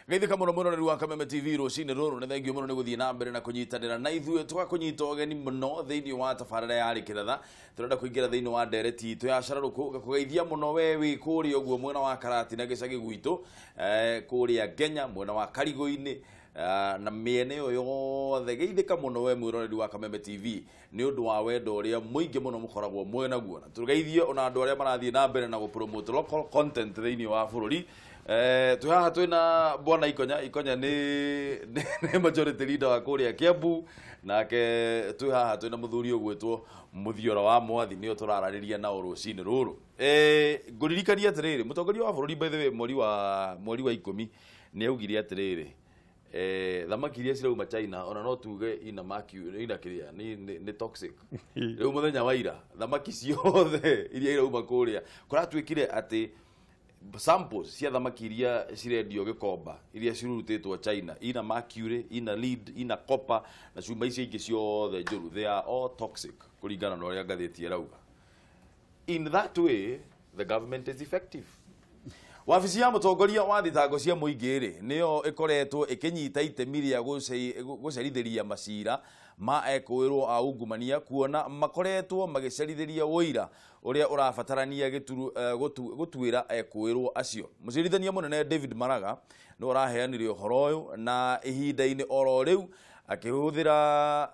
Geithĩka mũno mwĩroreri wa Kameme TV rũcinĩ rũrũ, nĩ thengiũ mũno nĩ gũthiĩ na mbere na kũnyitanĩra na ithuĩ. Tũgakũnyita ũgeni mũno thĩinĩ wa tabarĩra ya Rĩkĩratha. Tũrenda kũingĩra thĩinĩ wa ndereti itũ ya cararũkũ. Ngakũgeithia mũno we wĩ kũrĩa ũguo mwena wa Karatina gĩcagi gwitũ, kũrĩa Ngenya, mwena wa Karigũ-inĩ, na mĩena ĩyo yothe. Geithĩka mũno we mwĩroreri wa Kameme TV nĩ ũndũ wa wendo ũrĩa mũingĩ mũno mũkoragwo mwĩ naguo, na tũgeithie ona andũ arĩa marathiĩ na mbere na gũpromote local content thĩinĩ wa bũrũri. Twĩ haha twĩna bwana Ikonya. Ikonya nĩ majority leader wa kũrĩa Kiambu, nake twĩ haha twĩna mũthuri ũgwĩtwo Mũthiora wa Mwathi, nĩo tũrararĩria nao rũcinĩ rũrũ. Ngũririkania atĩrĩrĩ, mũtongoria wa bũrũri, by the way, mweri wa 10 nĩ augire atĩrĩrĩ, thamaki iria cirauma China ona no tuge ina mercury, ina kĩrĩa nĩ toxic. Rĩu mũthenya wa ira thamaki ciothe iria irauma kũrĩa, kũratuĩkire atĩ samples cia thamaki iria cirendio Gĩkomba, iria cirutĩtwo China, ina mercury, ina lead, ina copper na cuma icio ingĩ ciothe njũru. They are all toxic kũringana na ũrĩa ngathĩti ĩrauga. In that way the government is effective. Wabici ya mũtongoria wa thitango cia mũingĩ rĩ, nĩyo ĩkoretwo ĩkĩnyita itemi rĩa gũcerithĩria macira ma ekũĩrwo a ungumania, kuona makoretwo magĩcerithĩria ũira ũrĩa ũrabatarania gũtuĩra ekũĩrwo acio. Mũcirithania mũnene David Maraga nĩwe ũraheanire ũhoro ũyũ na ihinda-inĩ oro rĩu akĩhũthĩra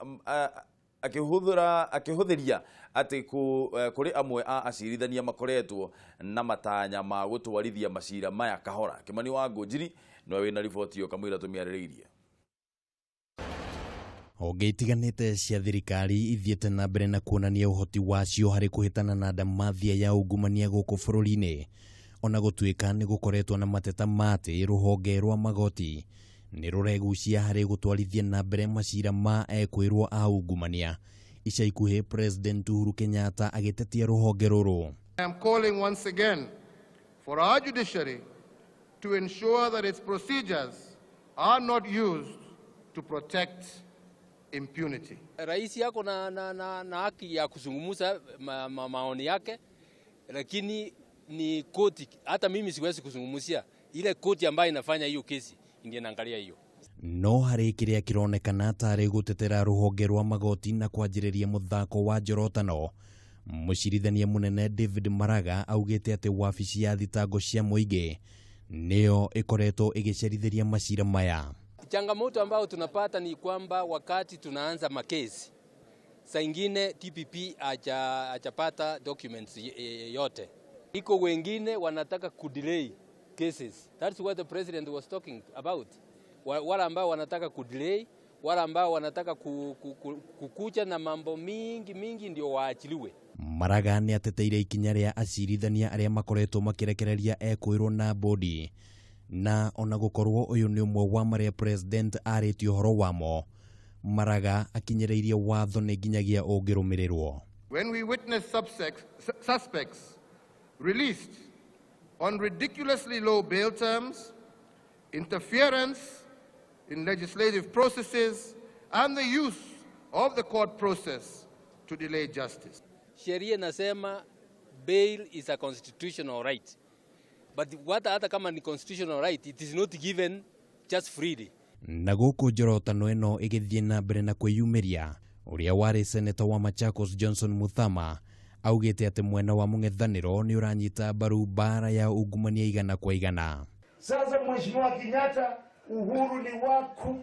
akĩhũthĩra akĩhũthĩria atĩ kũrĩ amwe a acirithania makoretwo na matanya ma gũtwarithia macira maya kahora. Kĩmani wa Ngũnjiri nĩwe wĩna riboti ĩyo kamũira tũmĩarĩrĩirie. Honge itiganĩte cia thirikari ithiĩte na mbere na kuonania ũhoti wacio harĩ kũhĩtana na ndamathia ya ungumania gũkũ bũrũri-inĩ, ona gũtuĩka nĩ gũkoretwo na mateta ma atĩ rũhonge rwa magoti nĩ rũregucia harĩ gũtwarithia na mbere macira ma ekwĩrwo a ungumania. Ica ikuhĩ President Uhuru Kenyatta agĩtetia rũhonge rũrũ. I am calling once again for our judiciary to ensure that its procedures are not used to protect impunity. Rais yako na haki ya kuzungumza maoni yake, lakini ni koti. Hata mimi siwezi kuzungumzia ile koti ambayo inafanya hiyo kesi, ndiye naangalia hiyo. No harĩ kĩrĩa kĩronekana tarĩ gũtetera rũhonge rwa magoti na kwanjĩrĩria mũthako wa njorotano, mũcirithania mũnene David Maraga augĩte atĩ wabici ya thitango cia mũingĩ nĩyo ĩkoretwo ĩgĩcerithĩria macira maya. Changamoto ambayo tunapata ni kwamba wakati tunaanza makesi, saa ingine DPP hajapata documents yote. Iko wengine wanataka kudelay cases. That's what the president was talking about. Wale ambao wanataka kudelay, wale ambao wanataka kukuja na mambo mingi mingi ndio waachiliwe. Maraga nĩ ateteire ikinya rĩa acirithania arĩa makoretwo makĩrekereria ekwĩrwo na bodi, na ona gũkorwo ũyũ nĩ ũmwe wa marĩa president arĩtie ũhoro wamo, Maraga akinyĩrĩirie watho nĩ nginyagia ũngĩrũmĩrĩrwo. When we witness suspects released on ridiculously low bail terms, interference in legislative processes, and the use of the court process to delay justice. Sheria inasema bail is a constitutional right. But what hata kama ni constitutional right, it is not given just freely. Na gũkũ njorotano ĩno ĩgĩthiĩ na mbere na kwĩyumĩria, ũrĩa warĩ seneta wa Machakos Johnson Muthama augĩte atĩ mwena wa mũng'ethanĩro nĩ ũranyita mbaru mbara ya ungumania igana kwa igana. Sasa Mheshimiwa Kenyatta, uhuru ni waku,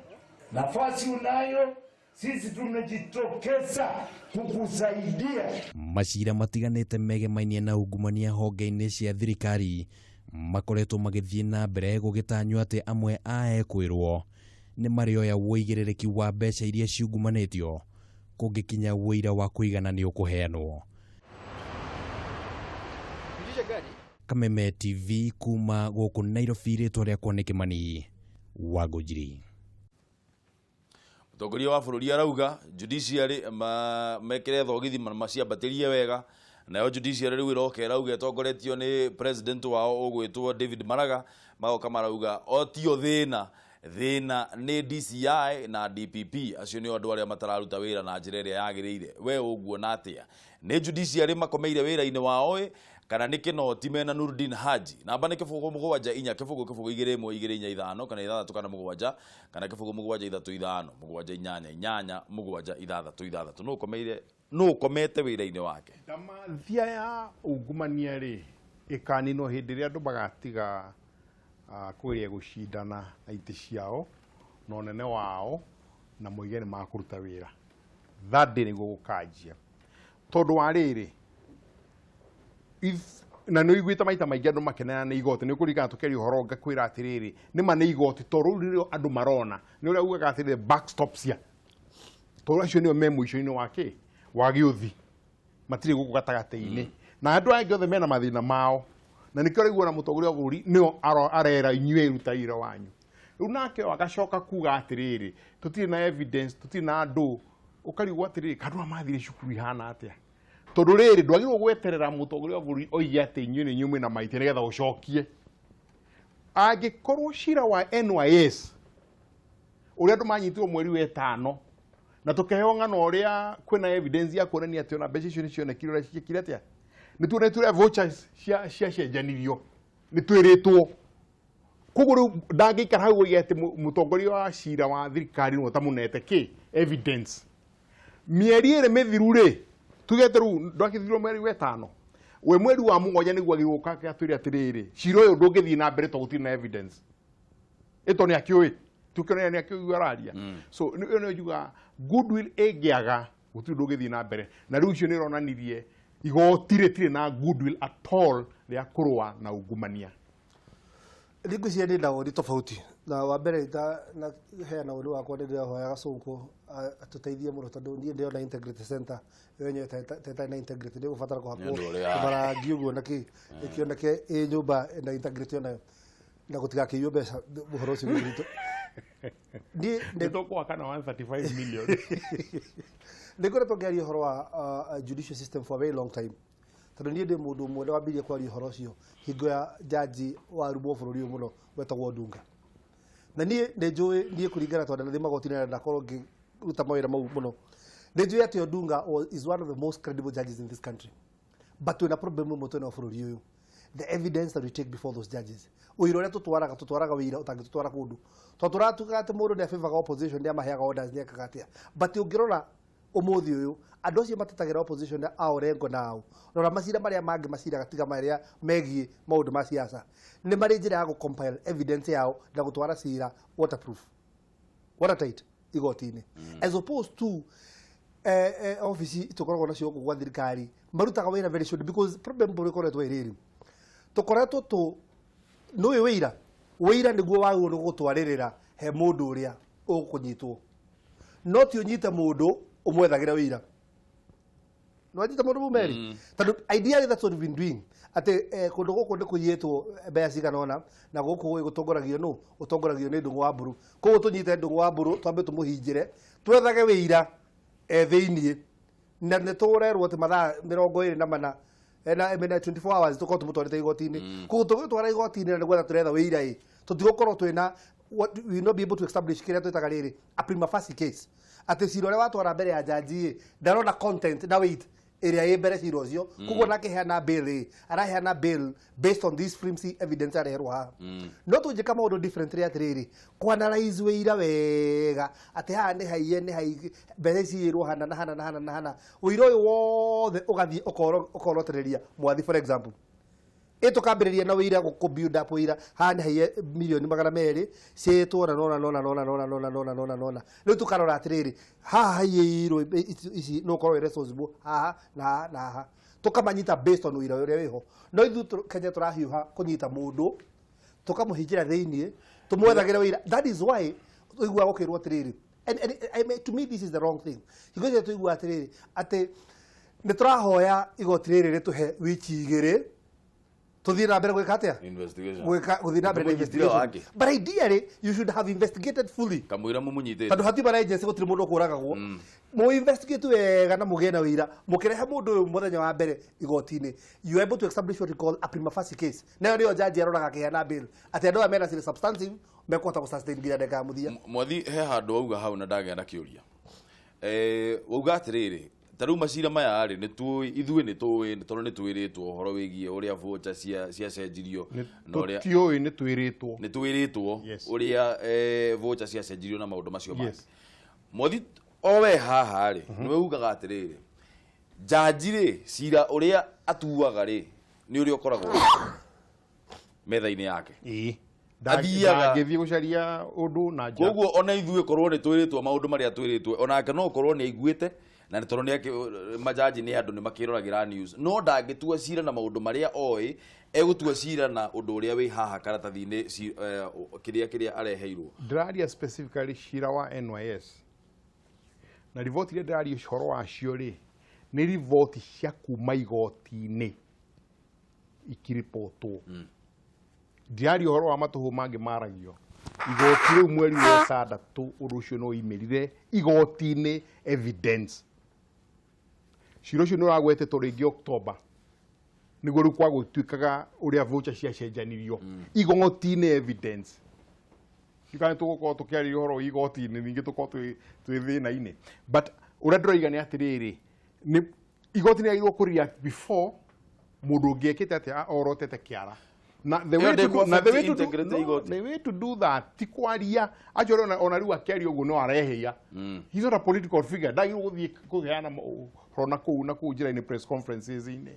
nafasi unayo, sisi tumejitokeza kukusaidia. Macira matiganĩte megemainie na ungumania honge-inĩ cia thirikari makoretwo magĩthiĩ na mbere, gũgĩtanywo atĩ amwe a ekwĩrwo nĩ marĩoya ũigĩrĩrĩki wa mbeca iria ciungumanĩtio kũngĩkinya ũira wa kũigana nĩ ũkũheanwo. Kameme TV kuma gũkũ Nairobi, rĩtwa rĩakwa nĩ Kĩmani wa Ngũnjiri. Mũtongoria wa bũrũri arauga judiciary mekĩre thogithi maciambatĩrie wega. Nayo judiciary rĩu ĩroka ĩrauga, ĩtongoretio nĩ president wao ũgwĩtwo David Maraga, magoka marauga o tio thĩna, thĩna nĩ DCI na DPP, acio nĩo andũ arĩa matararuta wĩra na njĩra ĩrĩa yagĩrĩire. We ũguona atĩa? Nĩ judiciary makomeire wĩra-inĩ wao ĩ, Kana nĩ kĩnoti mena Nurdin Haji. Namba nĩ 0 7 4 0 0 2 1 2 4 5 kana 6 kana 7 kana 0 7 3 5 7 8 8 7 6 6. Nũ ũkomeire, nũ ũkomete wĩra-inĩ wake? Ndamathia ya ungumania rĩ, ĩkaninwo hĩndĩ ĩrĩa andũ magatiga kũgeria gũcindana na itĩ ciao na ũnene wao na moige nĩ makũruta wĩra. That day nĩguo gũkanjia, tondũ wa rĩrĩ na nĩ ũiguĩte maita maingĩ andũ makenera nĩ igoti. Nĩ ũkũririkana tũkĩaria ũhoro ngakwĩra atĩrĩrĩ, nĩma nĩ igoti, tondũ rĩu nĩrĩo andũ marona nĩ ũrĩa ugaga atĩrĩrĩ, buck stops here, tondũ acio nĩo me mũico-inĩ wa kĩ wa gĩũthi, matirĩ gũkũ gatagatĩ-inĩ, na andũ aya angĩ othe mena mathĩna mao, na nĩkĩo ũraigua na mũtongoria wa bũrũri nĩo arera inyuĩ ruta wĩra wanyu. Rĩu nake agacoka kuga atĩrĩrĩ, tũtirĩ na evidence, tũtirĩ na andũ. Ũkarigwo atĩrĩrĩ, kandũ aya mathire cukuru ihana atĩa? Tondũ rĩrĩ, ndwagĩrĩirwo gweterera mũtongoria wa bũrũri oige atĩ inyuĩ nĩ inyuĩ mwĩna mahĩtia nĩgetha ũcokie. Angĩkorwo cira wa NYS ũrĩa andũ manyitirwo mweri wa ĩtano na tũkĩheo ng'ano ũrĩa kwĩna evidence ya kuonania atĩ ona mbeca icio nĩ cionekire ũrĩa ciĩkire atĩa, nĩ tuonetio ũrĩa vouchers ciacenjanirio, nĩ twĩrĩtwo. Koguo rĩu ndangĩikara hau oige atĩ mũtongoria wa cira wa thirikari nĩwe ũtamũnete kĩ evidence. Mĩeri 2 mĩthiru rĩ, tuge atĩ rĩu ndwakĩthirwo mweri wa ĩtano, we mweri wa mũgwanja nĩguo agĩrĩirwo gũka atwĩre atĩrĩrĩ, cira ũyũ ndũngĩthiĩ na mbere tondũ gũtirĩ na evidence. Ĩto nĩ akĩũĩ, tukĩonania nĩ akĩũĩ araria. So ĩyo nĩyo njugaga goodwill ĩngĩaga gũtirĩ ũndũ ũngĩthiĩ na mbere. Na rĩu icio nĩ ĩronanirie igoti rĩtirĩ na goodwill at all rĩa kũrũa na ungumania. Niĩ ngwĩciria ndĩ na woni tofauti na wa mbere na heana woni wakwa, nĩ ndĩrahoya Gacũngũ atũteithie mũno, tondũ niĩ ndĩrona Integrity Center ĩyo yenyewe ta ĩtarĩ na integrity, nĩ ĩgũbatara kũhakwo Nĩ ũndũ ũrĩa marangi ũguo na kĩ ĩkĩoneke ĩ nyũmba ĩna integrity onayo na gũtigakĩiywo mbeca. Ũhoro ũcio nĩ mũritũ. Niĩ nĩ tũkwaka na 135 million. Nĩ ngoretwo ngĩaria ũhoro wa judicial system for a very long time, tondũ niĩ ndĩ mũndũ ũmwe na wambirie kwaria ũhoro ũcio hingo ya jaji warumwo bũrũri ũyũ mũno wetagwo Ndunga. Na niĩ nĩ njũĩ, niĩ kũringana tondũ ndathiĩ magoti-inĩ na ndakorwo ngĩruta mawĩra mau mũno, nĩ njũĩ atĩ Odunga is one of the most credible judges in this country, but twĩna problem ĩmwe twĩnayo bũrũri ũyũ: the evidence that we take before those judges. Ũira ũrĩa tũtwaraga, tũtwaraga ũira ũtangĩtũtwara kũndũ, tondũ tũratuga atĩ mũndũ nĩ afavoraga opposition, nĩ amaheaga orders, nĩ ekaga atĩa, but ũngĩrora ũmũthĩ ũyũ andũ acio matetagĩra opposition a Orengo nao, rora macira marĩa mangĩ maciraga tiga marĩa megiĩ maũndũ ma siasa, nĩ marĩ njĩra ya gũ-compile evidence yao na gũtwara cira waterproof, watertight igoti-inĩ, as opposed to obici tũkoragwo nacio gũkũ gwa thirikari marutaga wĩra very short, because problem bũrũri ĩkoretwo ĩrĩrĩ tũkoretwo tũ nũĩ wĩira wĩira nĩguo wagĩrĩirwo nĩ gũtwarĩrĩra he mũndũ ũrĩa ũkũnyitwo, no ti ũnyite mũndũ ũmwethagĩre wĩira. Nĩwanyita mũndũ mumeri? Tondũ ideally that's what we've been doing, atĩ kũndũ gũkũ nĩ kũiyĩtwo mbeca cigana ũna, na gũkũ gũtongoragio nũ ũtongoragio nĩ Ndũng'ũ wa Mburu, koguo tũnyite Ndũng'ũ wa Mburu twambe tũmũhinjĩre twethage wĩira e thĩiniĩ, na nĩ tũrerwo atĩ mathaa 24 na 24 hours tũkorwo tũmũtwarĩte igoti-inĩ. Koguo tũgĩtwara igoti-inĩ na nĩguo tũretha wĩira ĩ, tũtigũkorwo twĩna what we will not be able to establish kĩrĩa twĩtaga rĩrĩ a prima facie case, atĩ cira ũrĩa watwara mbere ya jaji ĩ ndarona content na weight ĩrĩa ĩ mbere cira ũcio. Koguo nakĩheana bail ĩ araheana bail based on this flimsy evidence areherwo haha. No tũnjĩka maũndũ differently atĩrĩrĩ, kũanalyze wĩira wega atĩ haha nĩ haiye, nĩ hai mbeca ici iyĩrwo hana na hana na hana na hana, ũira ũyũ wothe ũgathiĩ ũkorotereria mwathi. For example, ĩ tũkambĩrĩria na wĩira gũ build up wĩira, haha nĩ haiye 200,000,000 ciĩtwo na nona nona nona nona nona nona nona nona. Rĩu tũkarora atĩrĩrĩ, haha haiyĩirwo ici nĩ ũkorwo wĩ responsible haha na haha na haha, tũkamanyita based on ũira ũrĩa wĩho. No ithuĩ Kenya tũrahiũha kũnyita mũndũ tũkamũhingĩra thĩiniĩ tũmwethagĩre wĩira. That is why ũiguaga gũkĩrwo atĩrĩrĩ, and I mean, to me this is the wrong thing, hingo ciothe tũiguaga atĩrĩrĩ atĩ nĩ tũrahoya igoti rĩrĩ rĩtũhe wiki 2 tũthiĩ na mbere gwĩka atĩa? Investigation. Gwĩka gũthiĩ na mbere na Tũmũnyitire investigation. wake. But ideally you should have investigated fully, kamũira mũmũnyitĩte. Tondũ hatirĩ na agency, gũtirĩ mũndũ ũkũragagwo. Mũ investigate wega na mũgĩe na wĩira, mũkĩrehe mũndũ ũyũ mũthenya wa mbere igoti-inĩ, you are able to establish what we call a prima facie case. Nayo nĩyo jaji aroraga akĩheana bail, atĩ andũ aya mena cira substantive mekũhota gũ sustain nginya ndagĩka ya mũthia. Mwathi, he handũ wauga hau na ndagĩa na kĩũria. Wauga atĩrĩrĩ, Ta rĩu macira maya rĩ, nĩ tũĩ ithuĩ, nĩ tũĩ, nĩ tondũ nĩ twĩrĩtwo ũhoro wĩgiĩ ũrĩa voucher ciacenjirio na ũrĩa Tũtiũĩ, nĩ twĩrĩtwo. Nĩ twĩrĩtwo ũrĩa voucher ciacenjirio na maũndũ macio mangĩ. Mwathi o we haha rĩ, nĩwe ugaga atĩrĩrĩ, jaji rĩ, cira ũrĩa atuaga rĩ, nĩ ũrĩa ũkoragwo metha-inĩ yake. Ĩĩ. Ndangĩthiĩ gũcaria ũndũ na nja. Koguo ona ithuĩ korwo nĩ twĩrĩtwo maũndũ marĩa twĩrĩtwo, onake no korwo nĩ aiguĩte, na nĩ tondũ nĩ majaji nĩ andũ nĩ makĩroragĩra news, no ndangĩtua cira na maũndũ marĩa oĩ, egũtua cira na ũndũ ũrĩa wĩ haha karatathi-inĩ, kĩrĩa areheirwo. Ndĩraria specifically cira wa NYS na riboti iria ndĩraria ũhoro wacio rĩ, nĩ riboti cia kuma igoti-inĩ ikiribotwo. Ndiraria ũhoro wa matũhũ mangĩ maragio igoti rĩu mweri wa ĩtandatũ. Ũndũ ũcio no imĩrire igoti-inĩ evidence. Cira ũcio nĩ ũragwetetwo rĩngĩ October, nĩguo rĩu kwagũtuĩkaga ũrĩa voucher ciacenjanirio igoti-inĩ evidence. Ndikane tũgũkorwo tũkĩarĩria ũhoro wa igoti-inĩ ningĩ tũkorwo twĩ thĩna-inĩ, but ũrĩa ndĩroiga nĩ atĩrĩrĩ, nĩ igoti nĩ rĩagĩrĩirwo kũ react before mũndũ ũngĩ ekĩte atĩa, orotete kĩara, na the way Ĩyo to do, na the way to do, ndĩkũ-affect no, igoti. the way to do that ti kwaria. Actually, ona rĩu akĩaria ũguo no arehia. He's not a political figure, ndagĩrĩirwo gũthiĩ kũheana ũhoro na kũu njĩra-inĩ, press conferences-inĩ.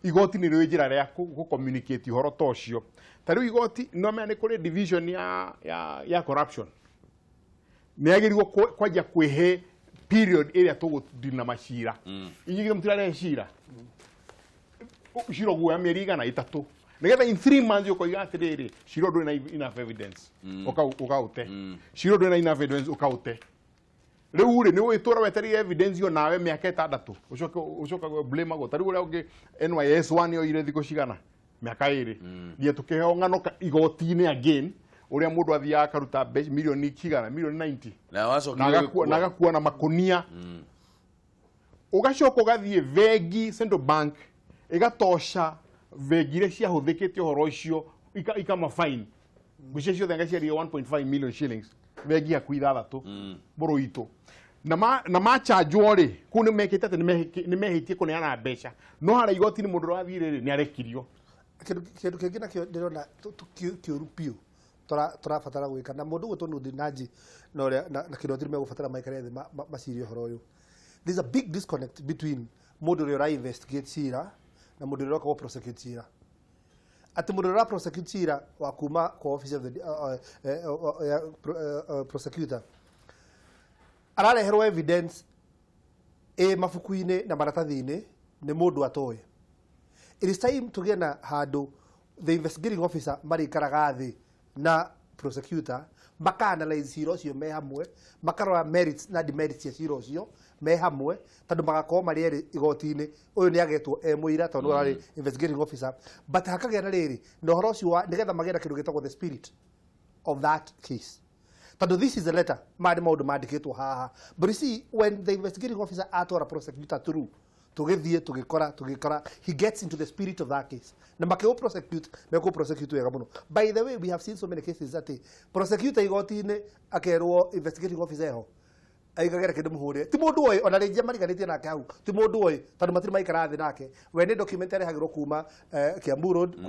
Igoti nĩ rĩũĩ njĩra rĩa kũ communicate ũhoro ta ũcio. Ta rĩu igoti no menya nĩ kũrĩ division ya corruption, nĩ yagĩrĩirwo kwanjia kwĩhe period ĩrĩa tũgũdina macira. Inyuĩ githĩ mũtirarehe cira? Cira ũguoya mĩeri 300, nĩgetha in 3 months ũkoiga atĩrĩrĩ, cira ũndũ na enough evidence, ũkaũte. Cira ũndũ na enough evidence, ũkaũte. Rĩu rĩ, nĩ ũgĩtũra wetereire evidence ĩyo nawe mĩaka 6, ũcoke blame agwo. Ta rĩu ũrĩa ũngĩ NYS one yoire thikũ cigana, mĩaka 2, nginya tũkĩheo ng'ano igoti-inĩ again ũrĩa mũndũ athiaga akaruta mbeca milioni cigana, milioni 90, na wacokire na ũgĩkua. Na agakua na makonia. Ũgacoka ũgathiĩ bengi, Central Bank ĩgatosha bengi iria ciahũthĩkĩte ũhoro ũcio, ikama fine ngwĩciria ciothe anga ciarire 1.5 million shillings, bengi hakuhĩ ithathatũ bũrũri witũ. Na machanjwo rĩ, kũu nĩ mekĩte atĩ nĩ mehĩtie kũneana mbeca, no harĩa igoti-inĩ mũndũ ũrĩa wathire rĩ, nĩ arekirio. Kĩndũ kĩngĩ nakĩo ndĩrona kĩũru biũ tũrabatara gwĩka na mũndũ ũgwĩtwo Nurdin Haji na ũrĩa na Kinoti megũbatara maikare thĩ macirie ũhoro ũyũ. There's a big disconnect between mũndũ ũrĩa ũra investigate cira na mũndũ ũrĩa ũroka gũ prosecute cira, atĩ mũndũ ũrĩa ũra prosecute cira wa kuma kwa office of the prosecutor arareherwo evidence ĩ mabuku-inĩ na maratathi-inĩ nĩ mũndũ atoĩ. It is time tũgĩe na handũ the investigating officer marĩikaraga thĩ na prosecutor, maka analyze cira ũcio me hamwe, makarora merits na demerits cia cira ũcio me hamwe, tondũ magakorwo marĩ erĩ igoti-inĩ. Ũyũ nĩ agetwo e mũira tondũ ararĩ investigating officer, but hakagĩa na rĩrĩ na ũhoro ũcio wa nĩgetha magĩe na kĩndũ gĩtagwo the spirit of that case, tondũ this is a letter, maya nĩ maũndũ mandĩkĩtwo haha. But you see, when the investigating officer atwara prosecutor through, tũgĩthiĩ tũgĩkora he gets into the spirit of that case, na makĩũ prosecute, mekũ prosecute wega mũno. By the way, we have seen so many cases atĩ prosecutor igoti-inĩ akerwo investigating officer eho aigagĩra kĩndũ mũhũre, ti mũndũ oĩ, ona rĩngĩ mariganĩtie nake hau, ti mũndũ oĩ tondũ matirĩ maikara thĩ nake. We nĩ document arehagĩrwo kuma Kiambu Road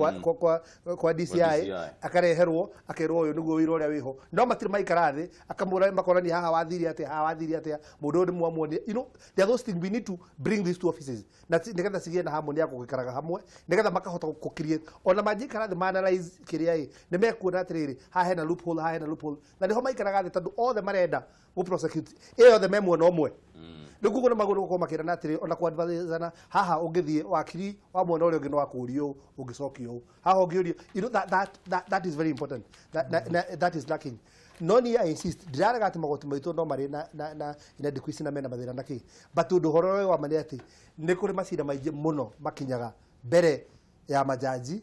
kwa DCI, DCI. Akareherwo, akerwo ũyũ nĩguo wĩra ũrĩa wĩho, no matirĩ maikara thĩ akamũra makonania haha wathire atĩa, haha wathire atĩa, mũndũ ũyũ nĩ mwamuonia. There are those things we need to bring these two offices na nĩgetha cigĩe na harmony ya gũgĩikaraga hamwe, nĩgetha makahota gũ create ona mangĩikara thĩ ma analyze kĩrĩa ĩ, nĩ mekuona atĩrĩrĩ, haha hena loophole, haha hena loophole, na nĩho maikaraga thĩ tondũ othe marenda gũ prosecute ĩ othe me mwena ũmwe. Rĩu koguo nĩ magũrũ gũkorwo makĩrana atĩrĩ, ona kũ advisana haha ũngĩthiĩ wakiri wa mwena ũrĩa ũngĩ no akũrie ũũ, ũngĩcokia ũũ haha ũngĩũrio. That is very important. That is lacking. No niĩ I insist, ndirarega atĩ magoti maitũ no marĩ na inadequacy na mena mathĩna na kĩ, but ũndũ ũhoro ũyũ wa ma nĩ atĩ nĩ kũrĩ macira maingĩ mũno makinyaga mbere ya majaji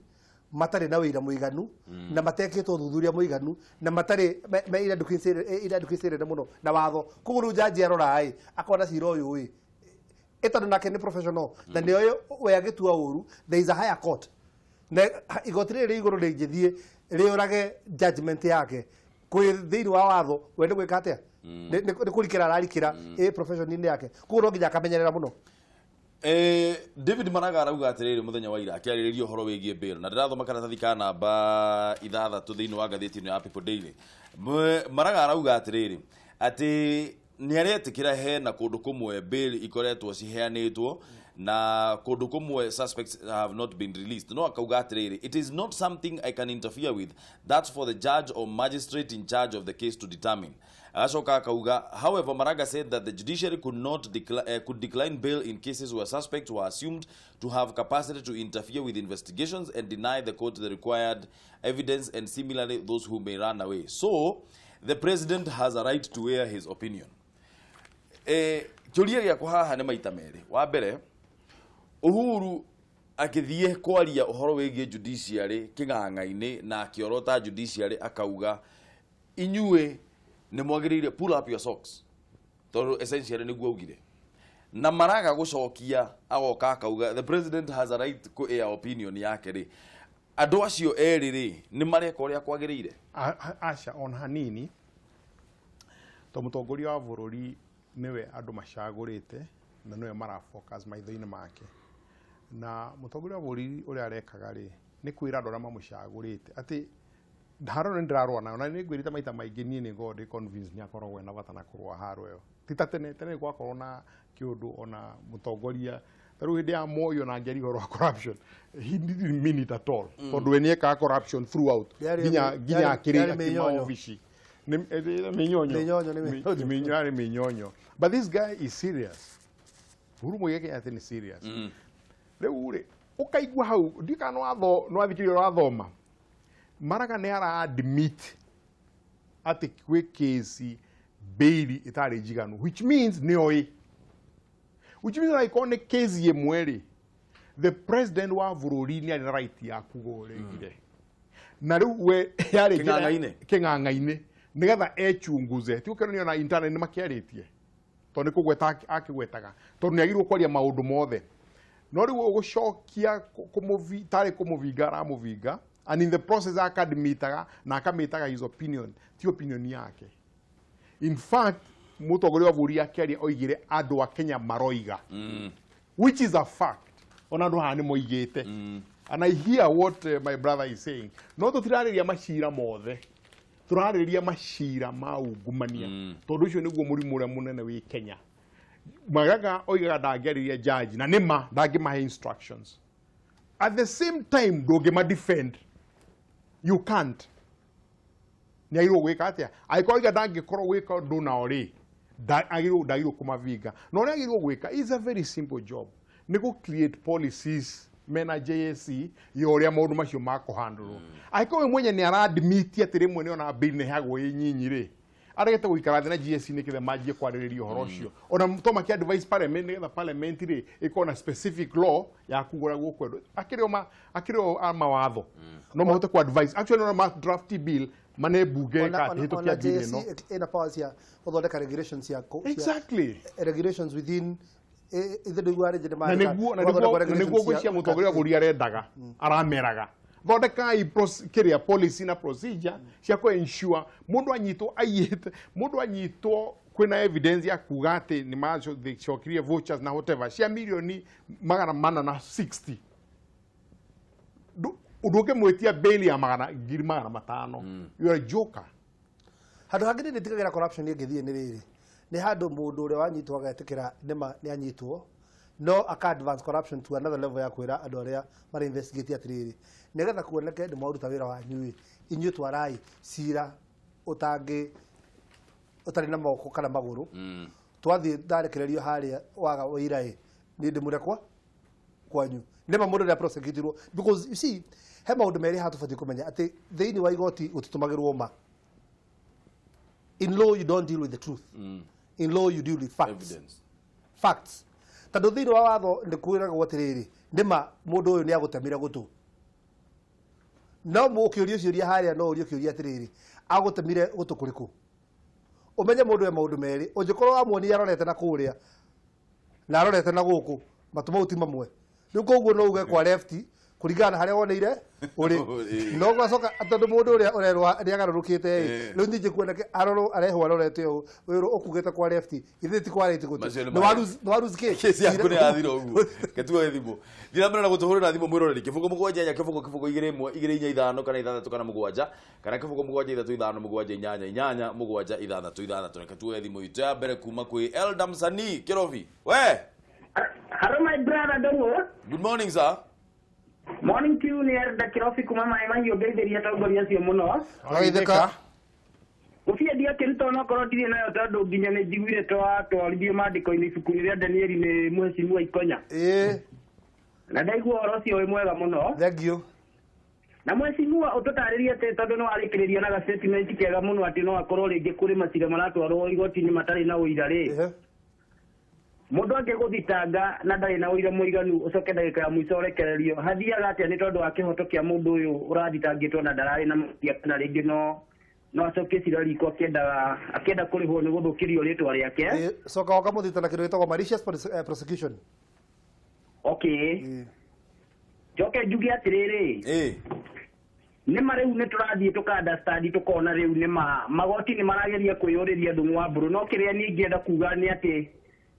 matarĩ na wĩira mũiganu na matekĩtwo ũthuthuria mũiganu na matarĩ me inadequacy nene mũno na watho. Koguo rĩu jaji arora ĩ, akona cira ũyũ ĩ tondũ nake nĩ professional na nĩ oĩ we agĩtua ũru, there is a higher court, na igoti rĩrĩ rĩ igũrũ rĩngĩthiĩ rĩũrage judgment yake kwĩ thĩinĩ wa watho, we nĩ gwĩka atĩa? Nĩ kũrikĩra ararikĩra ĩ profession-inĩ yake, koguo no nginya akamenyerera mũno. David Maraga arauga atĩrĩrĩ mũthenya wa ira akĩarĩrĩria ũhoro wĩgiĩ bail, na ndĩrathoma karatathi ka namba 6 thĩinĩ wa ngathĩti ĩno ya People Daily. Maraga arauga atĩrĩrĩ atĩ nĩ aretĩkĩra hena kũndũ kũmwe bail ikoretwo ciheanĩtwo na kũndũ kũmwe suspects have not been released, no akauga atĩrĩrĩ, "It is not something I can interfere with. That's for the judge or magistrate in charge of the case to determine." Agacoka akauga, however, Maraga said that the judiciary could not could decline bail in cases where suspects were assumed to have capacity to interfere with investigations and deny the court the required evidence, and similarly those who may run away. So the president has a right to air his opinion. Kĩũria gĩakwa haha nĩ maita merĩ. Wa mbere, Uhuru akĩthiĩ kwaria ũhoro wĩgiĩ judiciary kĩng'ang'a-inĩ na akĩorota judiciary, akauga inyuĩ nĩ mwagĩrĩire pull up your socks, tondũ essentially nĩguo augire, na Maraga gũcokia agoka akauga the president has a right ku air opinion yake rĩ, andũ acio erĩ rĩ, nĩ mareka ũrĩa kwagĩrĩire? Aca ona hanini, to mũtongoria wa bũrũri nĩwe andũ macagũrĩte na nĩwe marafocus maitho-inĩ make, na mũtongoria wa bũrũri ũrĩa arekaga rĩ, nĩ kwĩra andũ arĩa mamũcagũrĩte atĩ haro nĩ ndĩrarũa nayo, na nĩ ngwĩrĩte maita maingĩ, niĩ nĩ ngoragwo ndĩ convinced nĩ akoragwo ena bata na kũrũa haro ĩyo. Ti ta tene, tene gwakorwo na kĩũndũ ona mũtongoria ta rĩu hĩndĩ ya Moi, ona angĩaria ũhoro wa corruption, he didn't mean it at all, tondũ we nĩekaga corruption throughout nginya nginya akĩrĩ yarĩ akiuma mĩnyonyo. obici. Nĩ mĩnyonyo. Mĩnyonyo, nĩ mĩnyonyo. Yarĩ mĩnyonyo, but this guy is serious. Uhuru Muigai Kenyatta nĩ serious. Rĩu rĩ, ũkaigua hau, ndiũ kana nĩwatho nĩwathikĩrĩria ũrathoma, Maraga nĩ ara admit atĩ gwĩ kĩsi bail ĩtarĩ njiganu, which means nĩ oĩ, which means angĩkorwo nĩ kĩsi ĩmwe rĩ, the president wa bũrũri nĩ arĩ na right ya kuga ũrĩa oigire, na rĩu we yarĩ njĩra- Kĩng'ang'a-inĩ? Kĩng'ang'a-inĩ, nĩgetha echunguze. Ti gũkĩonania ona internet nĩ makĩarĩtie, tondũ nĩ kũgweta akĩgwetaga, tondũ nĩ agĩrĩirwo kwaria maũndũ mothe, no rĩu ũgũcokia tarĩ kũmũvinga aramũvinga, and in the process akadmitaga na akamĩtaga his opinion, ti opinion yake. In fact, mũtongoria wa bũrũri akĩaria oigire andũ a Kenya maroiga, which is a fact. Ona andũ haha nĩ moigĩte, and I hear what my brother is saying, no tũtirarĩria macira mothe, tũrarĩrĩria macira ma ungumania, tondũ ũcio nĩguo mũrimũ ũrĩa mũnene wĩ Kenya. Maraga oigaga ndangĩarĩria judge, na nĩma ndangĩmahe instructions. At the same time, ndũngĩma defend, you can't. Nĩ agĩrĩirwo gwĩka atĩa angĩkorwo oiga ndangĩkorwo gwĩka ũndũ nao rĩ, ndagĩrĩirwo kũmavinga, na ũrĩa agĩrĩirwo gwĩka is a very simple job, nĩ gũ create policies mena JSC ya ũrĩa maũndũ macio makũhandũrwo. Angĩkorwo we mwenye nĩ aradmiti atĩ rĩmwe nĩ ona bill nĩ ĩheagwo ĩ nyinyi rĩ, aregete gũikara thĩ na GSC nĩkĩthe manjie kwarĩrĩria ũhoro ũcio, ona to makĩ advise parliament, nĩgetha parliament rĩ ĩkorwo na specific law ya kuga ũrĩa gũkwendwo. Akĩrĩ o akĩrĩ o a mawatho no mahote ku advise actually, ona ma draft bill mane bunge ĩkatĩhĩtũkia Ona bill JSC ĩno. Ĩna power cia gũthondeka regulations cia regulations within ithe ndũigua rĩngĩ nĩ Na nĩguo ngwĩciria mũtongoria wa bũrũri arendaga, arameraga thondekai kĩrĩa policy na procedure cia kũ ensure mũndũ anyitwo aiyĩte, mũndũ anyitwo kwĩna evidence ya kuga atĩ nĩ macokirie vouchers na whatever cia mirioni 460, ndũngĩmwĩtia bail ya 500,000. You are a joker. Handũ hangĩ nĩ ndĩtigagĩra corruption ĩngĩthiĩ nĩ rĩrĩ, nĩ handũ mũndũ ũrĩa wanyitwo agetĩkĩra nĩma nĩ anyitwo, no aka advance corruption to another level ya kwĩra andũ arĩa mara investigate atĩrĩrĩ, nĩgetha kuoneke nĩ mwaruta wĩra wanyu ĩ, inyuĩ twarai cira ũtangĩ ũtarĩ na moko kana magũrũ, twathiĩ ndarekererio harĩa waga wĩira ĩ, niĩ ndĩmũrekwa kwanyu nĩma mũndũ ũrĩa prosecutirwo. Because you see, he maũndũ merĩ haha tũbatiĩ kũmenya, atĩ thĩinĩ wa igoti gũtitũmagĩrwo ma. In law you don't deal with the truth, in law you deal with facts. Evidence. Facts, tondũ thĩinĩ wa watho nĩ kwĩragwo atĩrĩrĩ, nĩma mũndũ ũyũ nĩ agũtemire gũtũ, no ũkĩũrio ciũria harĩa no ũrio kĩũria atĩrĩrĩ, agũtemire gũtũ kũrĩkũ? Ũmenye mũndũ e maũndũ merĩ, ũngĩkorwo wamuonia arorete na kũrĩa na arorete na gũkũ, matũ mau ti mamwe. Rĩu koguo no uge kwa left Kũringana na harĩa woneire ũrĩ. No gwacoka tondũ mũndũ ũrĩa ũrerwo nĩ agarũrũkĩte ĩ, rĩu ningĩ kuoneke arorwo arehwo arorete ũũ, wĩrwo ũkugĩte kwa left, ithuĩ ti kwa right gũtirĩ. Macio nĩ Nĩ wa lose, nĩ wa lose case. Kesi yaku nĩ yathira ũguo. Ketuoe thimũ. Thiĩ na mbere na gũtũhũrĩra thimũ mwĩroreri 0 7 4 0 0 2 1 2 4 5 kana 6 kana 7 kana 0 7 3 5 7 8 8 7 6 6. Reke tuoe thimũ itũ ya mbere kuma kwĩ Elda Msanii Kĩrobi. We. Hello, my brother Dongo. Good morning, sir. Morning to you, nĩ Elda Kĩrobi kuma Maĩ Mahiũ, ngeithĩria atongoria acio mũno. Wagaithĩka. Gũbia ndiakĩruta onokorwo ndirĩ nayo tondũ nginya nĩ njiguire twatwarithio maandĩko-inĩ ibuku-inĩ rĩa Danieli nĩ Mheshimiwa Ikonya. Ĩĩ. Na ndaigua ũhoro ũcio wĩ mwega mũno. Thank you. Na Mheshimiwa ũtũtarĩrie atĩ tondũ nĩ warĩkĩrĩria na ga statement kega mũno atĩ no akorwo rĩngĩ kũrĩ macira maratwarwo igoti-inĩ matarĩ na ũira rĩ. Mũndũ angĩgũthitanga na ndarĩ na ũira mũiganu ũcoke ndagĩka ya mũico ũrekererio, hathiaga atĩa nĩ tondũ wa kĩhoto kĩa mũndũ ũyũ ũrathitangĩtwo na ndararĩ na mahĩtia kana rĩngĩ no acokie cira riko akĩenda kũrĩhwo nĩ gũthũkĩrio rĩtwa rĩake? Coka ũkamũthita na kĩndũ gĩtagwo malicious prosecution. Okay. Njoke njuge atĩrĩrĩ, nĩma rĩu nĩ tũrathiĩ tũka understand tũkona rĩu nĩma magoti nĩ marageria kwĩyũrĩria Ndung'u wa Mbũrũ, no kĩrĩa niĩ ingĩenda kuga nĩ atĩ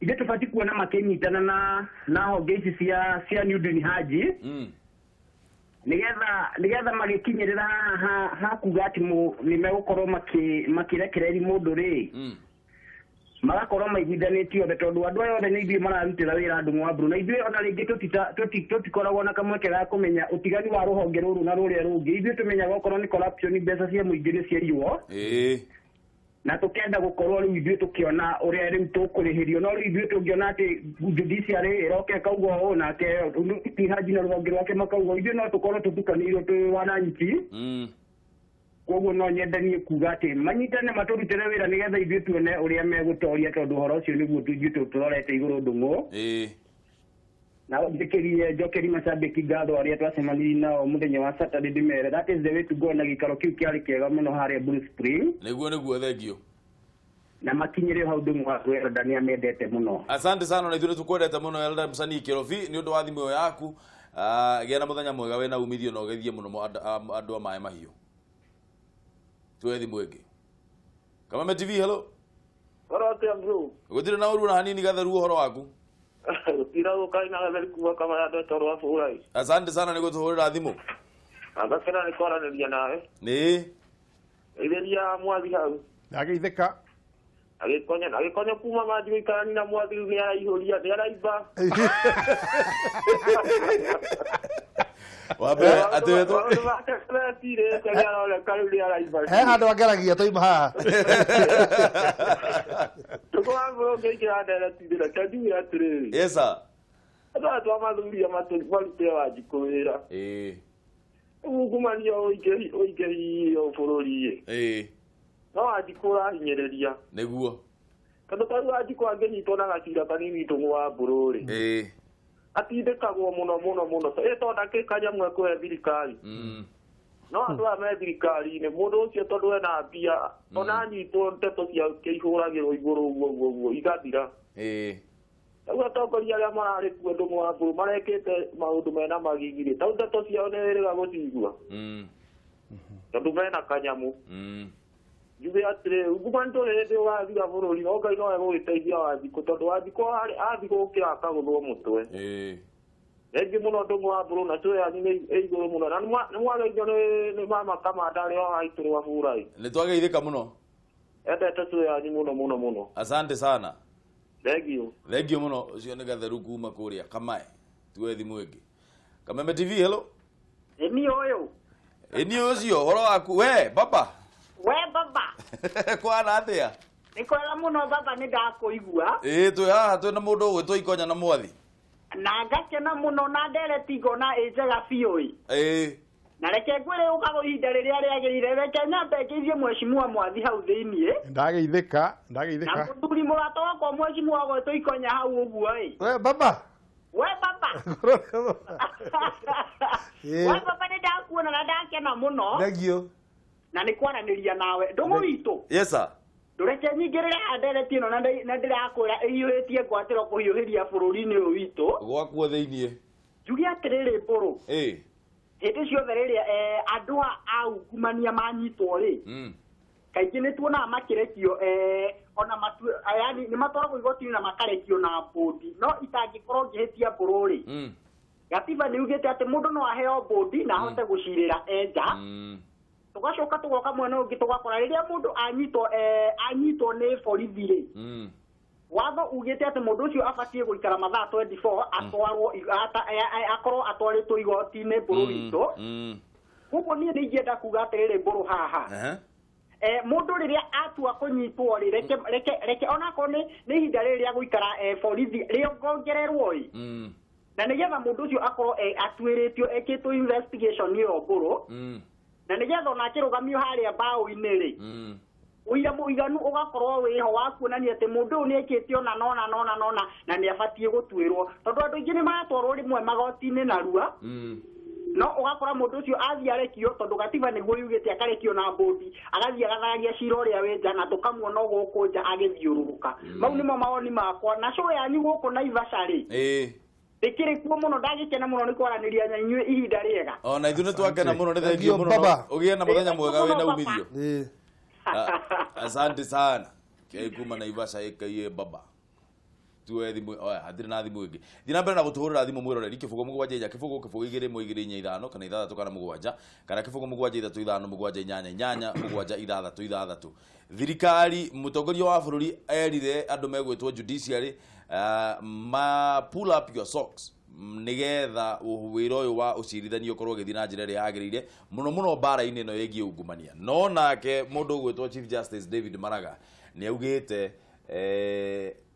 ithuĩ tũbatiĩ kuona makĩnyitana na honge ici cia Newton Haji nĩgetha magĩkinyĩrĩra haha ha kuga atĩ nĩ megũkorwo makĩrekereria mũndũ rĩ, magakorwo maiguithanĩtie othe tondũ andũ aya othe nĩ ithuĩ mararutĩra wĩra Ndung'u wa Mbũrũ, na ithuĩ ona rĩngĩ tũtikoragwo na kamweke ga kũmenya ũtiganu wa rũhonge rũrũ na rũrĩa rũngĩ. Ithuĩ tũmenyaga okorwo nĩ corruption, mbeca cia mũingĩ nĩ ciaiywo, na tũkenda gũkorwo rĩu ithuĩ tũkĩona ũrĩa rĩu tũkũrĩhĩrio, no rĩu ithuĩ tũngĩona atĩ judiciary ĩroke ĩkauga ũũ nake Haji na rũhonge rwake makauga ithuĩ no tũkorwo tũtukanĩirwo twĩ wananchi. Koguo no nyende niĩ kuga atĩ manyitane matũrutĩre wĩra nĩgetha ithuĩ tuone ũrĩa megũtoria tondũ ũhoro ũcio nĩguo ithuĩ tũrorete igũrũ Ndung'u. Na njĩkĩrie njokeri macambĩki ngatho arĩa twacemanirie nao mũthenya wa Saturday, ndĩmere that is the way to go, na gĩikaro kĩu kĩarĩ kĩega mũno harĩa Blue Spring. Nĩguo thengio. Na makinyĩre hau Ndung'u wa Elda nĩ amendete mũno. Asante sana, na ithuĩ nĩ tũkwendete mũno Elda Msanii Kĩrobi nĩ ũndũ wa thimũ ĩyo yaku. Gĩa na mũthenya mwega wĩna umithio na ũgeithie mũno andũ a Maĩ Mahiũ. Tuoe thimũ ĩngĩ. Kameme TV, hello. Horo atĩa bro? Gũtirĩ na ũru na hanini, gatheru ũhoro waku. Gũtira gũkaina na gatheri kuma kama ya ndeto rwa bũrai. Asante sana nĩ gũtũhũrĩra thimũ. Ngakena nĩ kwaranĩria nawe. Nĩ. Geithĩria mwathi hau. Ndageithĩka. Agĩkonya kuma manji gũikarania na mwathi rĩu nĩ araihũria, nĩ araimba. Wa mbere atĩ wetwo Maũndũ make metirĩte nĩ aroneka rĩu nĩ araimba. He handũ angeragia twaima haha. Tũkũrambũrũ ngĩingĩra ndereti-inĩ, reke njuge atĩrĩrĩ. Yes sir. Andũ aya twamathuria marute Wanjikũ wĩra. Ungumania ũingĩhio bũrũri-ĩ. No Wanjikũ ũrahinyĩrĩria. Nĩguo. Tondũ ta rĩu Wanjikũ angĩnyitwo na gacira kanini Ndung'u wa Mbũrũ-rĩ, atindĩkagwo mũno mũno mũno. Ĩ tondũ ndakĩrĩ kanyamũ ekũhe thirikari. No andũ aya me thirikari-inĩ, mũndũ ũcio tondũ ena mbia, ona anyitwo ndeto ciake ihũragĩrwo igũrũ ũguo ũguo ũguo igathira. Rĩu atongoria arĩa mararĩ kuo Ndung'u wa Mbũrũ marekĩte maũndũ mena magigi-rĩ, ta rĩu ndeto ciao nĩ wĩrĩga gũcigua. Tondũ mena kanyamũ. Njuge atĩrĩ, ungumania ndũrĩ hĩndĩ ũgathira bũrũri, no Ngai no egũgĩteithia Wanjikũ tondũ Wanjikũ athiĩ gũkĩra akagũthwo mũtwe. Thengiũ mũno Ndung'u wa Mbũrũ, na cũĩ yanyu nĩ ĩ igũrũ mũno. Na nĩ mwageithio nĩ mama Kamanda arĩ o haitũ rwa Burai. Nĩ twageithĩka mũno. Endete cũĩ yanyu mũno mũno mũno. Asante sana. Thengiũ. Thengiũ mũno, ũcio nĩ gatheru kuma kũrĩa Kamae. Tuoe thimũ ĩngĩ. Kameme TV, hello. Ĩni ũyũ. Ĩni ũcio, ũhoro waku we baba. We baba. Kwana atĩa? Nĩ kwega mũno baba, nĩ ndakũigua. Ĩĩ twĩ haha twĩna mũndũ ũgwĩtwo Ikonya na Mwathi. Na ngakena mũno na ndereti ngona ĩ njega biũ ĩ. Na reke ngwĩre ũkagwo ihinda rĩrĩa rĩagĩrĩire, reke nyambe ngeithie Mheshimiwa Mwathi hau thĩiniĩ. Ndageithĩka, Na ndageithĩka. mũthuri mũrata wakwa Mheshimiwa gwĩtwo Ikonya hau ũguo ĩ. We baba. We baba. We baba nĩ ndakuona na ndakena mũno. Thengiũ. Na nĩ kwaranĩria nawe. Ndũng'ũ witũ. Yes sir. Ndũreke nyingĩrĩre haha ndereti ĩno na ndĩrakwĩra ĩhiũhĩtie ngwatĩro kũhiũhĩria bũrũri-inĩ ũyũ witũ. Gwakuo thĩiniĩ. Njuge atĩrĩrĩ Mbũrũ. Hĩndĩ ciothe rĩrĩa andũ a ungumania manyitwo rĩ, kaingĩ nĩ tuonaga makĩrekio, ona matu yani nĩ matwaragwo igoti-inĩ na makarekio na bũndi. No itangĩkorwo ngĩhĩtia, Mbũrũ rĩ, gatiba nĩ yugĩte atĩ mũndũ no aheo bũndi na ahote gũcirĩra enja. Tũgacoka tũgoka mwena ũngĩ, tũgakora rĩrĩa mũndũ anyitwo nĩ borithi rĩ, watho ugĩte atĩ mũndũ ũcio abatiĩ gũikara mathaa 24 atwarwo akorwo atwarĩtwo igoti-inĩ, Mbũrũ witũ. Koguo niĩ nĩ ingĩenda kuga atĩrĩrĩ, Mbũrũ, haha mũndũ rĩrĩa atua kũnyitwo rĩ, reke onakorwo nĩ ihinda rĩrĩ rĩa gũikara borithi rĩongererwo ĩ, na nĩgetha mũndũ ũcio akorwo atuĩrĩtio, ekĩtwo investigation ĩyo, Mbũrũ, na nĩgetha ona akĩrũgamio harĩa mbaũ-inĩ rĩ, ũira mũiganu ũgakorwo wĩho wa kuonania atĩ mũndũ ũyũ nĩ ekĩte ona nona nona nona na nĩ abatiĩ gũtuĩrwo, tondũ andũ aingĩ nĩ maratwarwo rĩmwe magoti-inĩ narua, no ũgakora mũndũ ũcio athiĩ arekio, tondũ gatiba nĩguo yugĩte akarekio na bũndi, agathiĩ agathararia cira ũrĩa wĩ nja na tũkamuona o gũkũ nja agĩthiũrũrũka. Mau nĩmo mawoni makwa. Na show yanyu gũkũ Naivasha rĩ, ndĩkĩrĩ kuo mũno. Ndagĩkena mũno nĩ kwaranĩria na inyuĩ. Ihinda rĩega. Ona ithuĩ nĩ twakena mũno, nĩ Thank thengiũ you, mũno. baba. Ũgĩe na mũthenya mwega Thank you wĩna mũno, umithio. Asante sana kei kuma Naivasha. Ĩkaiye baba tuoe thimũ. Oya, hatirĩ na thimũ ĩngĩ. Thiĩ na mbere na gũtũhũrĩra thimũ, mwĩroreri, 0 7 4 0 0 2 1 4 5 kana 6 kana 7 kana 0 7 3 5 7 8 8 7 6 6. Thirikari, mũtongoria wa bũrũri erire andũ megwĩtwo judiciary, ma pull up your socks nigetha wĩra ũyũ wa ũcirithania ũkorwo ũgĩthiĩ na njĩra ĩrĩa yagĩrĩire, mũno mũno mbara-inĩ ĩno ĩgiĩ ungumania. No nake mũndũ ũgwĩtwo Chief Justice David Maraga nĩ augĩte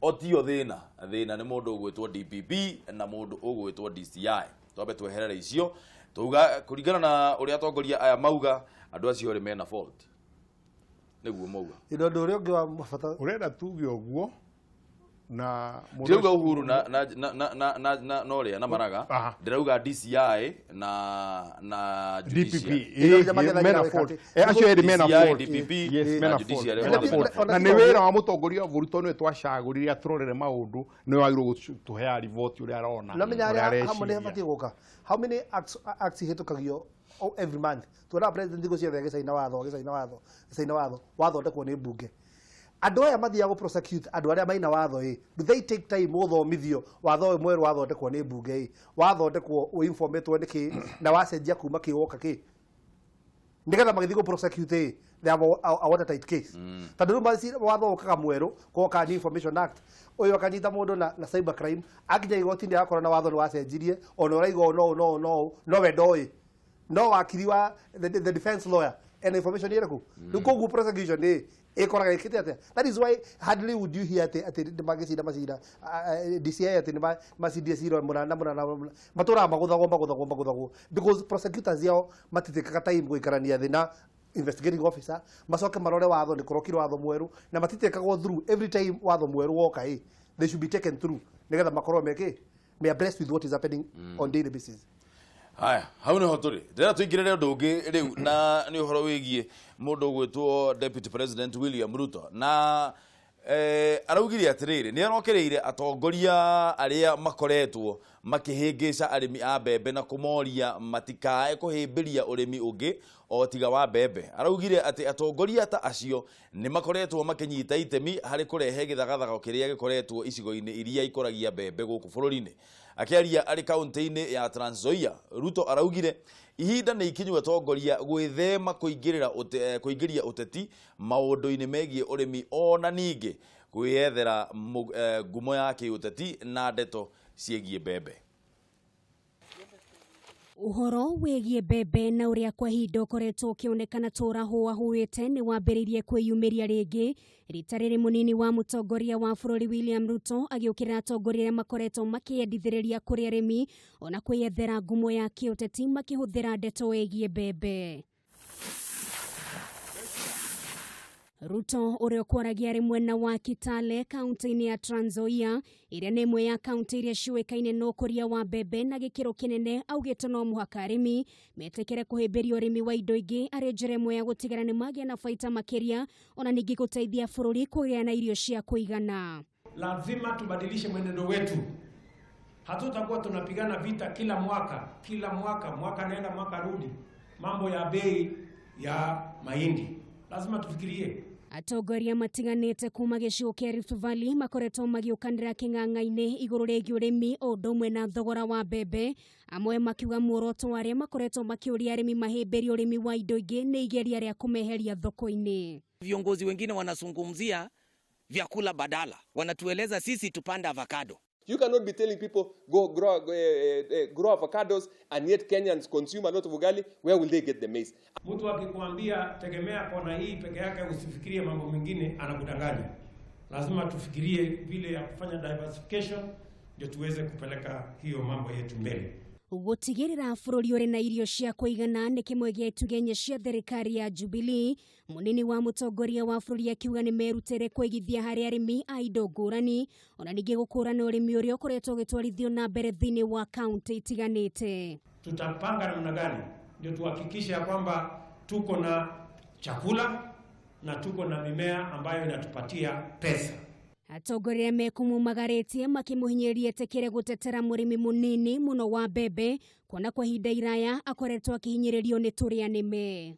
otio thĩna, thĩna nĩ mũndũ ũgwĩtwo DPP na mũndũ ũgwĩtwo DCI. Twambe tweherere icio tuga kũringana na ũrĩa atongoria aya mauga, andũ acio erĩ mena fault, nĩguo mauga. Ĩno ũndũ ũrĩa ũngĩ wa bata. Ũrenda tuge ũguo na mũndũ Ndirauga Uhuru na ũrĩa na Maraga. Ndĩrauga DCI na DPP judiciary. Ĩno mena weka fault. atĩ- Acio erĩ mena DCI, fault. DPP Yes, na mena judiciary fault. Mena mena fault. fault. Na nĩ wĩra wa mũtongoria wa bũrũri, tondũ nĩwe twacagũrire atũrorere maũndũ, nĩwe wagĩrĩirwo gũtũheaga riboti ũrĩa arona, No menya ũrĩa arĩa hamwe nĩ areciria. habatiĩ gũka. How many acts ihĩtũkagio, oh, every month? Tuonaga president thikũ ciothe agĩcaina watho, agĩcaina watho, agĩcaina watho wathondekwo nĩ mbunge. Andũ aya mathiaga gũ prosecute andũ arĩa maina watho ĩ, do they take time gũthomithio watho ũyũ mwerũ wathondekwo nĩ mbunge ĩ, wathondekwo ũinformatwo nĩkĩ na wacenjia kuma kĩ woka kĩ, nigetha magĩthiĩ gũ prosecute ĩ, they have a watertight case? Tondũ rĩu watho ũkaga mwerũ, goka New Information Act, ũyũ akanyita mũndũ na cyber crime, akinya igoti-inĩ agakora na watho nĩ wacenjirie, ona ũraiga ũũ no no no no we ndoĩ, no wakiri wa the defense lawyer ena information ĩrĩkũ? Rĩu koguo prosecution ĩ ĩkoraga ĩkĩte atĩa? That is why hardly would you hear atĩ nĩ magĩcinda macira, DCI atĩ nĩ macindie cira mũna na mũna na mũna. Matũraga magũthagwo, magũthagwo, magũthagwo, because prosecutors yao matitĩkaga time gũikarania thĩ na investigating officer, macoke marore watho nĩ kũrokire watho mwerũ, na matitekagwo through. Every time watho mwerũ woka ĩ, they should be taken through nĩgetha makorwo mekĩ me abreast with what is happening on daily basis. Haya, hau niho tũrĩ. Ndĩrenda tũingĩrĩre ũndũ ũngĩ rĩu, na nĩ ũhoro wĩgiĩ mũndũ ũgwĩtwo Deputy President William Ruto, na araugire atĩrĩrĩ, nĩ arokereire atongoria arĩa makoretwo makĩhĩngĩca arĩmi a mbembe na kũmoria matikae kũhĩmbĩria ũrĩmi ũngĩ o tiga wa mbembe. Araugire atĩ atongoria ta acio nĩ makoretwo makĩnyita itemi harĩ kũrehe gĩthagathago kĩrĩa gĩkoretwo icigo-inĩ iria ikũragia mbembe gũkũ bũrũri-inĩ. Akĩaria arĩ kaunti-inĩ ya Trans Nzoia, Ruto araugire ihinda nĩ ikinyu atongoria gwĩthema kũingĩria ũteti maũndũ-inĩ megiĩ ũrĩmi, ona ningĩ kwĩyethera ngumo ya kĩũteti na ndeto ciĩgiĩ mbembe. Ũhoro wĩgiĩ mbembe na ũrĩa kwa ihinda ũkoretwo ũkĩonekana tũrahũahũĩte nĩ wambĩrĩirie kwĩyumĩria rĩngĩ, rita rĩrĩ mũnini wa mũtongoria wa bũrũri William Ruto agĩũkĩrĩra atongoria arĩa makoretwo makĩendithĩrĩria kũrĩ arĩmi ona kwĩyethera ngumo ya kĩũteti makĩhũthĩra ndeto ĩgiĩ mbembe. Ruto ũrĩa ũkwaragia arĩ mwena wa Kitale kaunti-inĩ ya Trans Nzoia, ĩrĩa nĩ ĩmwe ya kaunti iria ciũĩkaine na ũkũria wa mbembe na gĩkĩro kĩnene, augĩte no mũhaka arĩmi metĩkĩre kũhĩmbĩria ũrĩmi wa indo ingĩ arĩ njĩra ĩmwe ya gũtigĩra nĩ magĩa na baita makĩria, ona ningĩ gũteithia bũrũri kũgĩa na irio cia kũigana. Lazima tubadilishe mwenendo wetu. Hatutakuwa tunapigana vita kila mwaka kila mwaka, mwaka nenda mwaka rudi, mambo ya bei ya mahindi lazima tufikirie. Atongoria matiganĩte kuma gĩcigo kĩa Rift Valley makoretwo magĩũkanĩra kĩng'ang'a-inĩ igũrũ rĩgiĩ ũrĩmi o ũndũ ũmwe na thogora wa mbembe, amwe makiuga muoroto wa arĩa makoretwo makĩũria arĩmi mahĩmbĩrie ũrĩmi wa indo ingĩ nĩ igeria rĩa kũmeheria thoko-inĩ. Viongozi wengine wanazungumzia vyakula badala, wanatueleza sisi tupande avocado. You cannot be telling people go grow avocados and yet Kenyans consume a lot of ugali. Where will they get the maize? Mtu akikwambia tegemea kona hii peke yake, usifikirie mambo mengine, anakudanganya. Lazima tufikirie vile ya kufanya diversification ndio tuweze kupeleka hiyo mambo yetu mbele. Gũtigĩrĩra bũrũri ũrĩ na irio cia kũigana nĩ kĩmwe gĩa itugĩ inya cia thirikari ya Jubilee. Mũnini wa mũtongoria wa bũrũri akiuga nĩ merutĩre kũigithia harĩ arĩmi a indo ngũrani, ona ningĩ gũkũrana ũrĩmi ũrĩa ũkoretwo ũgĩtwarithio na mbere thĩinĩ wa kaunti itiganĩte. Tutapanga namna gani ndio tuhakikishe ya kwamba tuko na chakula na tuko na mimea ambayo inatupatia pesa. Atongoria mekumumagarĩtie makĩmũhinyĩrĩria etĩkĩre gũtetera mũrĩmi mũnini mũno wa mbembe kuona kwa ihinda iraya akoretwo akĩhinyĩrĩrio nĩ tũrĩa nĩme.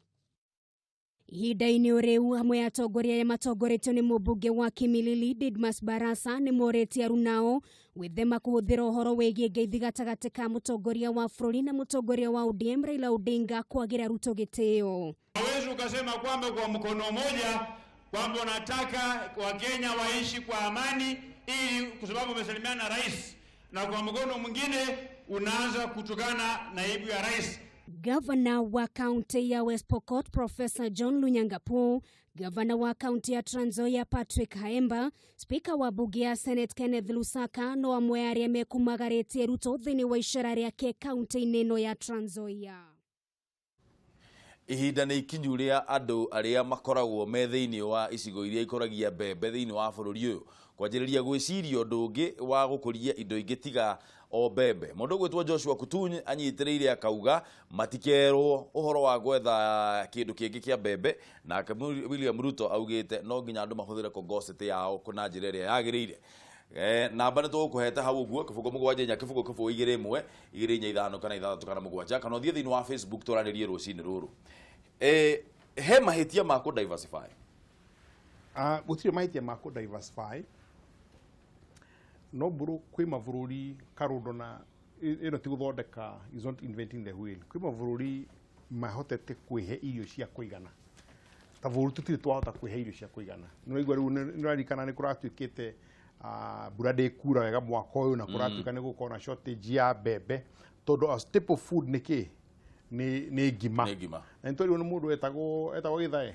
Ihinda-inĩ rĩu amwe a atongoria arĩa matongoretio nĩ mũmbunge wa Kimilili Didmas Barasa nĩ morĩtie arunao gwĩthema kũhũthĩra ũhoro wĩgiĩ ngeithi gatagatĩ ka mũtongoria wa bũrũri na mũtongoria wa ODM Raila Odinga kwagĩra Ruto gĩtĩo. Hawezi ukasema kwamba kwa mkono mmoja kwamba unataka Wakenya waishi kwa amani ili kwa sababu umesalimiana na rais, na kwa mkono mwingine unaanza kutukana naibu ya rais. Gavana wa kaunti ya West Pokot Professor John Lunyangapu, gavana wa kaunti ya Trans Nzoia Patrick Haemba, spika wa bunge ya Senate Kenneth Lusaka no amwe arĩa mekumagarĩtie Ruto thĩinĩ wa icera rĩake kaunti-inĩ ĩno ya Trans Nzoia. Ihinda nĩ ikinyu rĩa andũ arĩa makoragwo me thĩinĩ wa icigo iria ikũragia mbembe thĩinĩ wa bũrũri ũyũ kwanjĩrĩria gwĩciria ũndũ ũngĩ wa gũkũria indo ingĩ tiga o mbembe. Mũndũ ũgwĩtwo Joshua Kutuny anyitĩrĩire akauga matikerwo ũhoro wa gwetha kĩndũ kĩngĩ kĩa mbembe, nake William Ruto augĩte no nginya andũ mahũthĩre kongocete yao na njĩra ĩrĩa yagĩrĩire. Namba nĩ tũgũkũhete hau ũguo 0 7 4 0 0 2 1 2 4 5 kana 6 kana 7 kana ũthiĩ thĩinĩ wa Facebook twaranĩrie rũcinĩ rũrũ. He mahĩtia ma kũ diversify? Gũtirĩ mahĩtia ma kũ diversify, no mbũrũ kwĩ mabũrũri karũndo na ĩno ti gũthondeka, is not inventing the wheel. Kwĩ mabũrũri mahotete kwĩhe irio cia kũigana, ta bũrũri tũtirĩ twahota kwĩhe irio cia kũigana. Nĩ waigua rĩu nĩ ũraririkana nĩ kũratuĩkĩte mbura ndĩkura wega mwaka ũyũ na kũratuĩka nĩ gũkorwo na shortage ya mbembe tondũ a staple food nĩ kĩ? Nĩ ngima. Na nĩ twerirwo nĩ mũndũ etagwo Gĩthae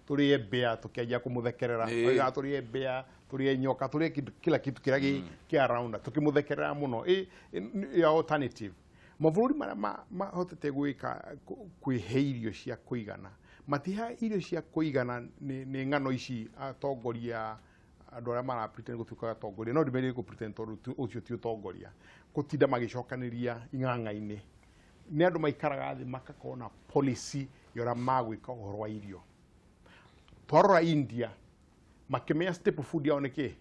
tũrĩe mbĩa tũkĩanjia kũmũthekerera, oigaga tũrĩe mbĩa, tũrĩe nyoka, tũrĩe kila kitu kĩrĩa kĩ around, tũkĩmũthekerera mũno. Ya alternative mabũrũri marĩa mahotete gwĩka kwĩhe irio cia kũigana matiha irio cia kũigana nĩ ng'ano ici atongoria andũ arĩa mara pretend gũtuĩka atongoria no ndimerie kũ pretend tondũ ũcio ti ũtongoria gũtinda magĩcokanĩria ing'ang'a-inĩ. Nĩ andũ maikaraga thĩ makakorwo na policy ya ũrĩa magwĩka ũhoro wa irio. Twarora India makĩmenya staple food yao nĩ kĩ?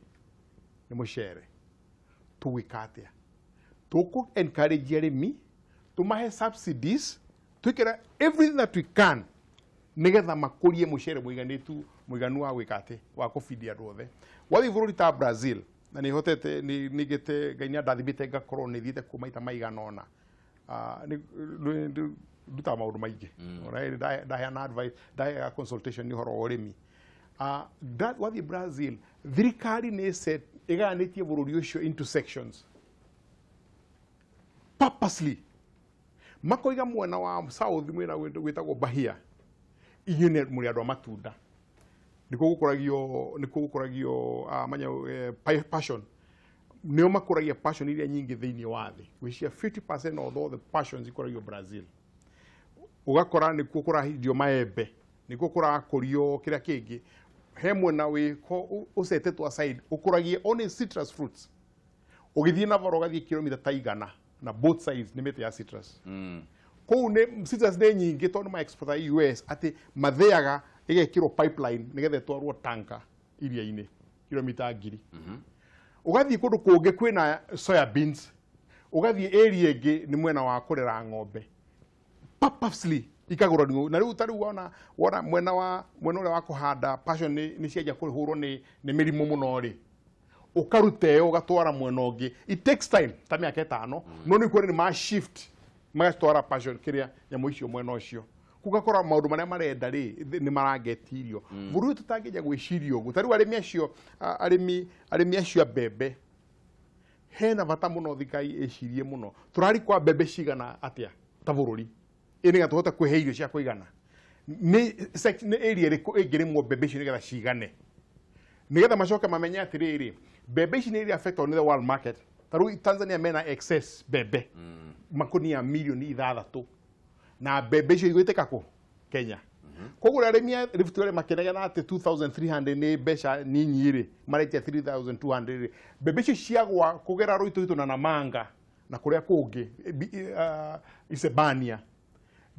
Nĩ mũcere. Tũgwĩka atĩa? Tũkũ encourage arĩmi, tũmahe subsidies, twĩkĩre everything that we can nĩgetha makũrie mũcere mũiganĩtu mũiganu wa gwĩka atĩ wa kũbindia andũ othe. Wathiĩ bũrũri ta Brazil na nĩ hotete nĩ Ngai nĩ andathimĩte ngakorwo nĩ thiĩte kuo maita maigana ũna. Ndutaga maũndũ maingĩ. Ona ndaheana advice, ndaheaga consultation nĩ ũhoro wa ũrĩmi. Wathiĩ Brazil, thirikari nĩ set ĩgayanĩtie bũrũri ũcio into sections purposely. Makoiga mwena wa south mwena wĩtagwo Bahia, inyuĩ nĩ mũrĩ andũ a matunda, nĩkuo gũkũragio passion, nĩo makũragia passion iria nyingĩ thĩinĩ wa thĩ, gwĩcia 50% of all the passions ikũragio Brazil. Ũgakora nĩkuo kũrahindio maembe, nĩkuo kũrakũrio kĩrĩa kĩngĩ. He mwena wĩko ũcetetwo aside ũkũragie only citrus fruits. Ũgĩthiĩ Navarro ũgathiĩ kilomita ta 100 na both sides nĩ mĩtĩ ya citrus. Kũu nĩ citrus nĩ nyingĩ tondũ ma export US atĩ mathĩaga ĩgekĩrwo pipeline nĩgetha ĩtwarwo tanka iria-inĩ kilomita 1000. Ũgathiĩ kũndũ kũngĩ kwĩna soya beans, Ũgathiĩ area ĩngĩ nĩ mwena wa kũrera ng'ombe purposely ikagũrwo na rĩu ta rĩu wona wona mwena wa mwena ũrĩa wa kũhanda passion nĩ cianjia kũhũrwo nĩ mĩrimũ mũno rĩ, ũkaruta ĩyo ũgatwara mwena ũngĩ. It takes time ta mĩaka 5, no nĩ kuona nĩ ma shift magatwara passion kĩrĩa nyamũ icio mwena ũcio, gũgakora maũndũ marĩa marenda rĩ nĩ marangeti irio. Bũrũri ũyũ tũtangĩnja gwĩciria ũguo. Ta rĩu arĩmi acio arĩmi acio a mbembe, hena bata mũno thirikari ĩcirie mũno tũrari kwa mbembe cigana atĩa ta bũrũri, ĩ nĩgetha tũhote kwĩhe irio cia kũigana. Nĩ area ĩrĩkũ ĩngĩrĩmwo mbembe icio nĩgetha cigane, nĩgetha macoke mamenye atĩrĩrĩ, mbembe ici nĩ iria affected nĩ the world market. Ta rĩu Tanzania mena excess mbembe makunia milioni 6, na mbembe icio igwĩtĩka kũ Kenya. Koguo arĩmi a Rift Valley makĩnegena atĩ 2300 nĩ mbeca ninyi rĩ, maretia 3200 rĩ, mbembe icio ciagwa kũgera Rũitũitũ na Namanga na kũrĩa kũngĩ Isebania,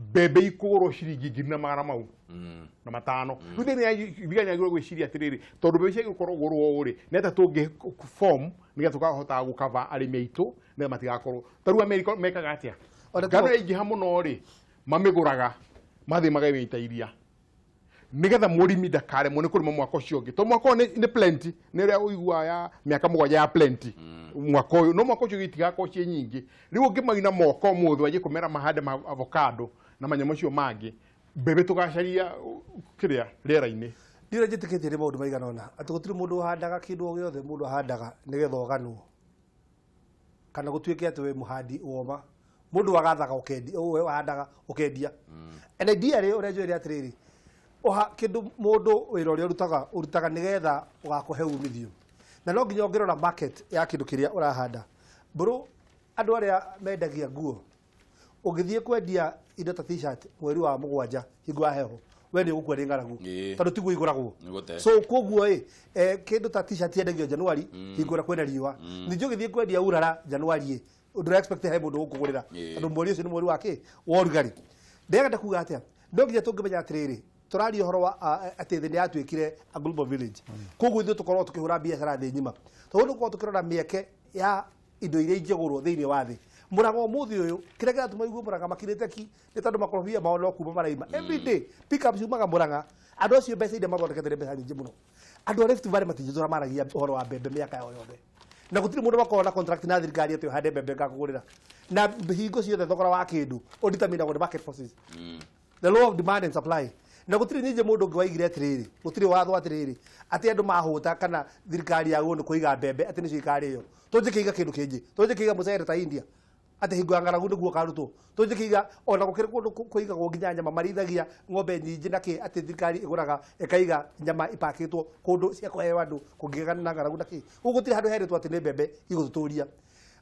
mbembe ikũgũrwo ciringi ngiri na magana mau na matano. Rĩu thĩinĩ thigari yagĩrĩirwo gwĩciria atĩrĩrĩ, tondũ mbembe ciagĩrĩirwo gũkorwo gũrwo ũũ rĩ, nĩ atĩa tũngĩ form nĩgetha tũkahota gũkava arĩmi aitũ nĩgetha matigakorwo ta rĩu America mekaga atĩa? Ona Ngano yaingĩha mũno rĩ, mamĩgũraga mathiĩ makamĩita iria nĩgetha mũrĩmi ndakaremwo nĩ kũrĩma mwaka ũcio ũngĩ, tondũ mwaka ũyũ nĩ plenty, nĩ ũrĩa ũiguaga ya mĩaka 7 ya plenty mwaka ũyũ, no mwaka ũcio ũngĩ itigakorwo ciĩ nyingĩ. Rĩu ũngĩmaina moko ũmũthĩ wanjie kũmera mahande ma avocado na manyamũ macio mangĩ, mbembe tũgacaria kĩrĩa rĩera-inĩ. Ndiũrĩa njĩtĩkĩtie nĩ maũndũ maigana ũna atĩ gũtirĩ mũndũ ũhandaga kĩndũ o gĩothe. Mũndũ ahandaga nĩgetha ũganwo kana gũtuĩke atĩ wĩ mũhandi woma. Mũndũ agathaga ũkendia, we wahandaga ũkendia. And ideally ũrĩa njũĩ nĩ atĩrĩrĩ, ũha kĩndũ mũndũ wĩra ũrĩa ũrutaga, ũrutaga nĩgetha ũgakũhe umithio, na no nginya ũngĩrora market ya kĩndũ kĩrĩa ũrahanda. Mbũrũ andũ arĩa mendagia nguo, ũngĩthiĩ kwendia indo ta T-shirt mweri wa 7 hingo ya heho, we nĩ ũgũkua nĩ ng'aragu, tondũ tiguo igũragwo. Nĩgũte. So koguo ĩ kĩndũ ta T-shirt yendagio Januari, hingo ĩrĩa kwĩna riũa. Ningĩ ũgĩthiĩ kwendia urara Januari ĩ, ndũra expect he mũndũ ũkũgũrĩra, tondũ mweri ũcio nĩ mweri wa kĩ wa ũrugarĩ. Ndĩrenda kuga atĩa? No nginya tũngĩmenya atĩrĩrĩ, tũraria ũhoro wa atĩ thĩ nĩ yatuĩkire a global village. Koguo ithuĩ tũkorwo tũkĩhũra biacara thĩ ng'ima, tondũ tũkorwo tũkĩrora mĩeke ya indo iria ingĩgũrwo thĩinĩ wa thĩ. Mũrang'a ũmũthĩ ũyũ, kĩrĩa kĩratũma igue Mũrang'a makirĩte ki nĩ tondũ makorobia mao no kuma maraima. Every day pick up ciumaga Mũrang'a. Andũ acio mbeca iria mathondekete nĩ mbeca nyingĩ mũno. Andũ a Rift Valley matingĩtũra maragia ũhoro wa mbembe mĩaka yao yothe, na gũtirĩ mũndũ makoragwo na contract na thirikari atĩ ũhande mbembe ngakũgũrĩra. Na hingo ciothe thogora wa kĩndũ ũdeterminagwo nĩ market forces, the law of demand and supply. Na gũtirĩ ningĩ mũndũ ũngĩ waigire atĩrĩrĩ, gũtirĩ watho atĩrĩrĩ atĩ andũ mahũta kana thirikari yagwo nĩ kũiga mbembe atĩ nĩcio ikarĩo. Tũnjĩkĩiga kĩndũ kĩngĩ, tũnjĩkĩiga mũcere ta India atĩ hingo ya ng'aragu nĩguo ũkarutwo. Tũnjĩkĩiga ona gũkĩrĩ kũndũ kũigagwo nginya nyama, marĩithagia ng'ombe nyingĩ na kĩ, atĩ thirikari ĩgũraga ĩkaiga nyama ipakĩtwo kũndũ cia kũheo andũ kũngĩgĩa na ng'aragu na kĩ. Gũkũ gũtirĩ handũ herĩtwo atĩ nĩ mbembe igũtũtũria.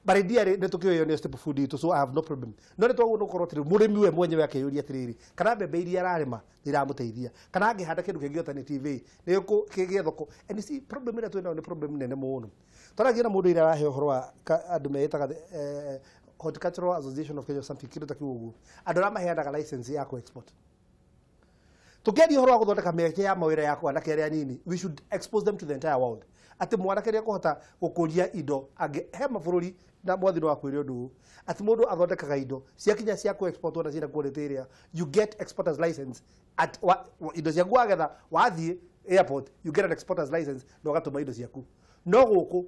But ideally nĩ tũkĩũĩ ĩyo nĩyo staple food itũ, so I have no problem. No nĩ twagĩrĩirwo nĩ gũkorwo atĩrĩ, mũrĩmi we mwenyewe akeyũria atĩrĩrĩ, kana mbembe iria ararĩma nĩ iramũteithia, kana angĩhanda kĩndũ kĩngĩ alternative ĩ nĩ kĩgĩe thoko. And you see, problem ĩrĩa twĩ nayo nĩ problem nene mũno. Twaragia na mũndũ ira arahe ũhoro wa andũ meĩtaga the Horticultural Association of Kenya or something, kĩndũ ta kĩu ũguo, andũ arĩa maheanaga license ya kũ-export. Tũkĩaria ũhoro wa gũthondeka mĩeke ya mawĩra ya anake arĩa anini, we should expose them to the entire world, atĩ mwanake nĩ ekũhota gũkũria indo angĩ he mabũrũri. Na mwathi no akwĩre ũndũ ũyũ, atĩ mũndũ athondekaga indo ciakinya cia kũ-export na ciĩna quality ĩrĩa you get exporters license at indo ciaku wagetha, wathiĩ airport you get an exporters license na ũgatũma indo ciaku. No gũkũ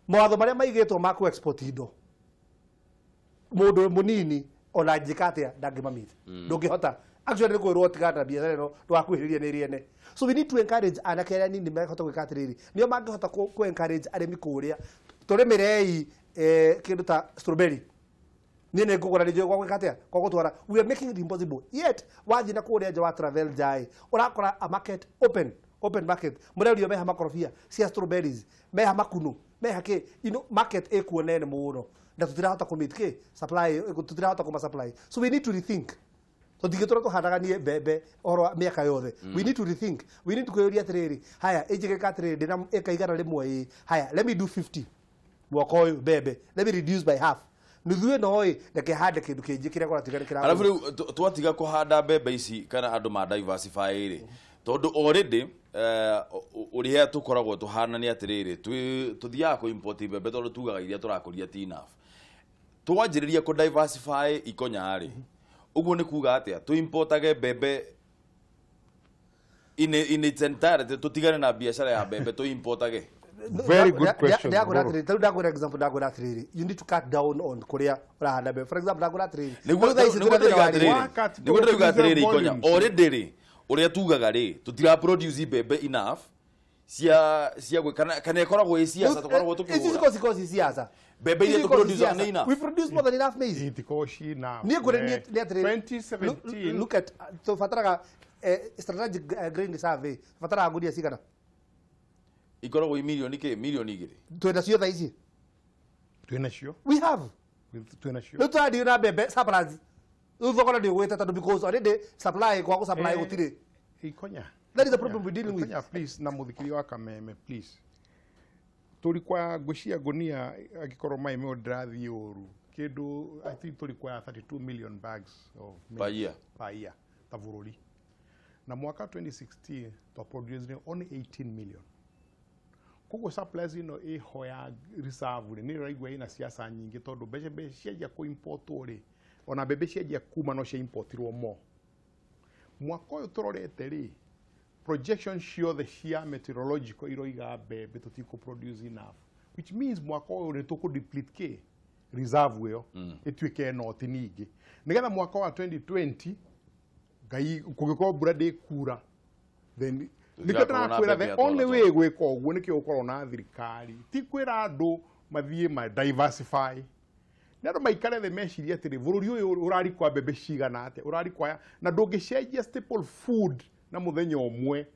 mawatho marĩa maigĩtwo ma kũ-export indo, mũndũ mũnini ona njĩka atĩa ndangĩmamit. Ndũngĩhota actually nĩ kwĩrwo tigana na biacara ĩno, ndũgakuhĩrĩria nĩ ĩrĩene. So we need to encourage anake arĩa anini mahote gwĩka atĩrĩrĩ, nĩo mangĩhota kũ encourage arĩmi kũrĩa tũrĩmĩrei kĩndũ ta strawberry. Niĩ nĩ ngũgũra, nĩ njũĩ gwa gwĩka atĩa, gwa gũtwara. We are making it impossible. Yet wathiĩ na kũrĩa nja wa travel nja ũrakora a market, open market, mũrerio meha makorobia cia strawberries, meha makuno, meha kĩ market ĩkuo nene mũno, na tũtirahota kũ meet kĩ supply, tũtirahota kũma supply. So we need to rethink. Tũtingĩtũra tũhandaganie mbembe ũhoro wa mĩaka yothe. We need to rethink. We need to kwĩyũria atĩrĩrĩ, haya, ĩnjĩgĩka atĩrĩrĩ, ndĩna ĩka 100 ĩ haya, let me do 50 mwaka ũyũ mbembe, let me reduce by half, nuthu ĩno ĩ reke hande kĩndũ kĩngĩ kĩrĩa kũratuĩka nĩ kĩragũra. Arabu rĩu twatiga kũhanda mbembe ici kana andũ ma diversify rĩ, tondũ already ũrĩa tũkoragwo tũhana nĩ atĩrĩrĩ, tũthiaga kũ import mbembe tondũ tugaga iria tũrakũria ti enough. Twanjĩrĩria kũ diversify ikonya rĩ, ũguo nĩ kuga atĩa? Tũ importage mbembe in its entirety, tũtigane na biacara ya mbembe, tũ importage? Very good question, Ndakwĩra Mburu. atĩrĩrĩ, tarĩu ndakwĩra example, ndakwĩra atĩrĩrĩ, you need to cut down on kũrĩa ũrahanda mbembe. For example, ndakwĩra atĩrĩrĩ, Nĩguo tarĩu thaa ici nĩguo twĩna thĩna ndĩroiga wa rĩera. atĩrĩrĩ, nĩguo ndĩroiga atĩrĩrĩ ikonya, already rĩ, ũrĩa tugaga rĩ, tũtira produce mbembe enough cia gwĩ kana ĩkoragwo ĩ ciaca tũkoragwo Ici tũkĩgũra. cikoragwo ci ciaca. Mbembe iria Ici cikoragwo ci tũproduce nĩ ciaca. enough. We produce more than enough maize. Itikoragwo ci enough. Niĩ ngwĩre nĩ atĩrĩrĩ, 2017 look at, tũbataraga strategic grain survey, tũbataraga ngunia cigana? Ikoragwo i mirioni kĩ, mirioni 2? Twĩna cio thaa ici. Twĩna cio. We have. Twĩna cio. Rĩu tũrandio na mbembe surplus. Rĩu thogora nĩ ũgwĩte tondũ because already supply kwa gũ supply gũtirĩ. Ikonya. That is the problem we're dealing with. Ikonya, please, na muthikiri wa Kameme, please. Tũri kwa ngwĩciria ngunia angĩkorwo maĩ meo ndĩrathiĩ ũru kĩndũ, I think tũri kwa 32 million bags of maize Per year. Per year ta bũrũri, na mwaka 2016 twa produce only 18 million. Koguo surplus ĩno ĩho ya reserve rĩ, nĩ ĩraigua ĩna ciaca nyingĩ, tondũ mbeca cianjia kũ importwo rĩ, ona mbembe cianjia kuma no cia importirwo mo. Mwaka ũyũ tũrorete rĩ, projection ciothe cia meteorological iroiga mbembe tũtikũ produce enough, which means mwaka ũyũ nĩ tũkũ deplete kĩ reserve ĩyo, ĩtuĩke noti ningĩ, nĩgetha mwaka wa 2020 ngai kũngĩkorwo mbura ndĩkura, then nĩkĩo Tũtirakorwo na ndĩrakwĩra mbembe the ya only twara. way gwĩka ũguo nĩkĩo gũkorwo na thirikari, ti kwĩra andũ mathiĩ ma diversify, nĩ andũ maikare thĩ mecirie atĩrĩ, bũrũri ũyũ ũrarikwa mbembe cigana atĩa, ũrarikwaya, na ndũngĩcenjia staple food na mũthenya ũmwe.